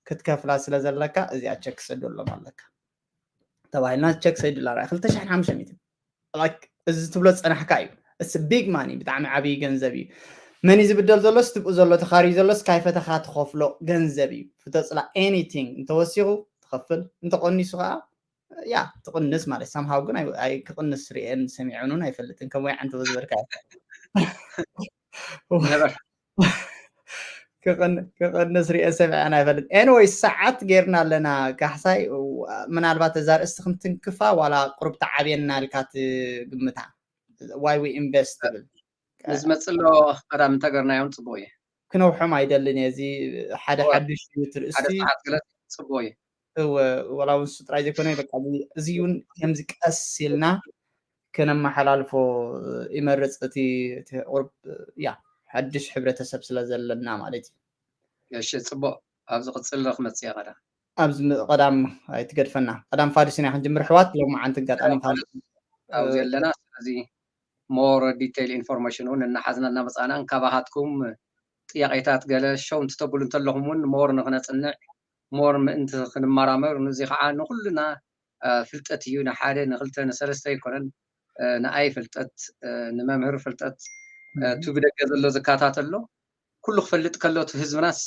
ክትከፍላ ስለ ዘለካ፣ እዚኣ ቸክ ክሰደሎም ኣለካ ተባሂልና፣ ቸክ ሰዲድላ። ራእይ ክልተ ሽሕን ሓሙሽተ ሚእትን። Like፣ እዚ ትብሎ ዝጸናሕካ እዩ። It's big money፣ ብጣዕሚ ዓብዪ ገንዘብ እዩ። መን እዩ ዝብደል ዘሎስ፣ ትብኡ ዘሎ፣ ተኻርዩ ዘሎስ፣ ካይፈተኻ ትኸፍሎ ገንዘብ እዩ። ፍተጽላ፣ ኤኒቲንግ እንተወሲኹ ትኸፍል፣ እንተቐኒሱ ኸዓ፣ ያ፣ ትቕንስ ማለት፣ ሳምሃው ግን ኣይ-፣ ኣይ-፣ ክቕንስ ርእየን ሰሚዐን እውን ኣይፈልጥን፣ ከም ወይዓን ተበዝበርካ። ነበር። ክቕን-፣ ክቕንስ ርእየን ሰሚዐን ኣይፈልጥ። ኤኒወይ፣ ሰዓት ጌርና ኣለና ካሕሳይ። ምናልባት እዛ ርእስቲ ክንትንክፋ ዋላ ቁሩብ ተዓብየና ኢልካ ትግምታ? ዋይ ዊ ኢንቨስት ትብል? ንዝመጽእ ኣሎ ቀዳም እንተገርናዮም ጽቡቕ እዩ። ክነውሖም ኣይደልን እየ። እዚ ሓደ እወ። ሓድሽ እዩ እቲ ሓደ ርእስቲ። ሰዓት ገለ ጽቡቕ እዩ። እወ፣ ዋላ እውን እሱ ጥራይ ዘይኮነ፣ በቃ፣ እዚ፣ እዚ እውን ከምዚ ቀስ ኢልና ከነመሓላልፎ ይመርጽ። እቲ፣ እቲ ቁርብ፣ ያ፣ ሓድሽ ሕብረተሰብ ስለ ዘለና ማለት እዩ። እሺ፣ ጽቡቕ። ኣብ ዝቕጽል ክመጽእ እየ ቀዳም። ኣብዚ ም-፣ ቀዳም ኣይትገድፈና። ቀዳም ፋዱስ ኢና ክንጅምር፣ ኣሕዋት። ሎማዓንቲ ኣጋጣሚ ኣብ ካልእ፣ ፋዱስ ኣብዚ እ፣ ኣለና። ስለዚ ሞር ዲቴይል ኢንፎርሜሽን እውን እናሓዝና እናመጻእና፣ እንካባኻትኩም ጥያቄታት ገለ ሸው እንትተብሉ እንተለኹም እውን ሞር ንኽነጽንዕ፣ ሞር ምእንቲ ክንመራመር፣ ንዚ ከዓ ንኹልና፣ እ፣ ፍልጠት እዩ። ንሓደ፣ ንኽልተ፣ ንሰለስተ ኣይኮነን። እ፣ ንኣይ ፍልጠት፣ እ፣ ንመምህር ፍልጠት፣ እ፣ እህ። እቲ ብደገ ዘሎ ዝከታተሎ ኩሉ ክፈልጥ ከሎ፣ እቲ ህዝብናስ፣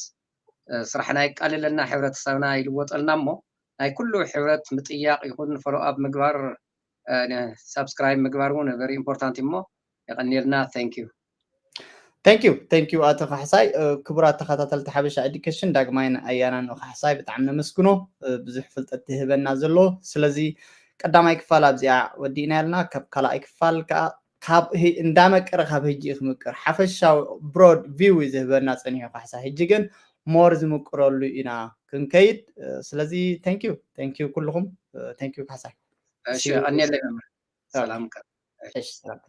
እ፣ ስራሕና የቃልለልና፣ ሕብረተሰብና ይልወጠልና እሞ፣ ናይ ኩሉ ሕብረት ምጥያቕ ይኹን ፎሎ ኣፕ ምግባር፣ እ፣ ነ-፣ ሳብስክራይብ ምግባር እውን ቨሪ ኢምፖርታንት እዩ እሞ፣ የቐንየልና። Thank you። Thank you፣ thank you ኣቶ ካሕሳይ። እ፣ ክቡራት ተኸታተልቲ ሓበሻ ኤዱኬሽን፣ ዳግማይን ኣያናን ካሕሳይ ብጣዕሚ ነመስግኖ። እ፣ ብዙሕ ፍልጠት ትህበና ዘሎ። ስለዚ ቀዳማይ ክፋል ኣብዚኣ ወዲእና ያልና፣ ካብ ካልኣይ ክፋል ከኣ ካብ ህ-፣ እንዳመቀረ ካብ ህጂ ክምቅር ሓፈሻዊ ብሮድ ቪው እዩ ዝህበና ጸኒሑ ካሕሳይ። ህጂ ግን ሞር ዝምቅረሉ ኢና ክንከይድ። እ፣ ስለዚ thank you፣ thank you ኩልኹም። እ፣ thank you ካሕሳይ። እሺ፣ See you። ቀንየለይ መምህር። ኦኬ። ሰላም ከ። እሺ፣ ሰላም።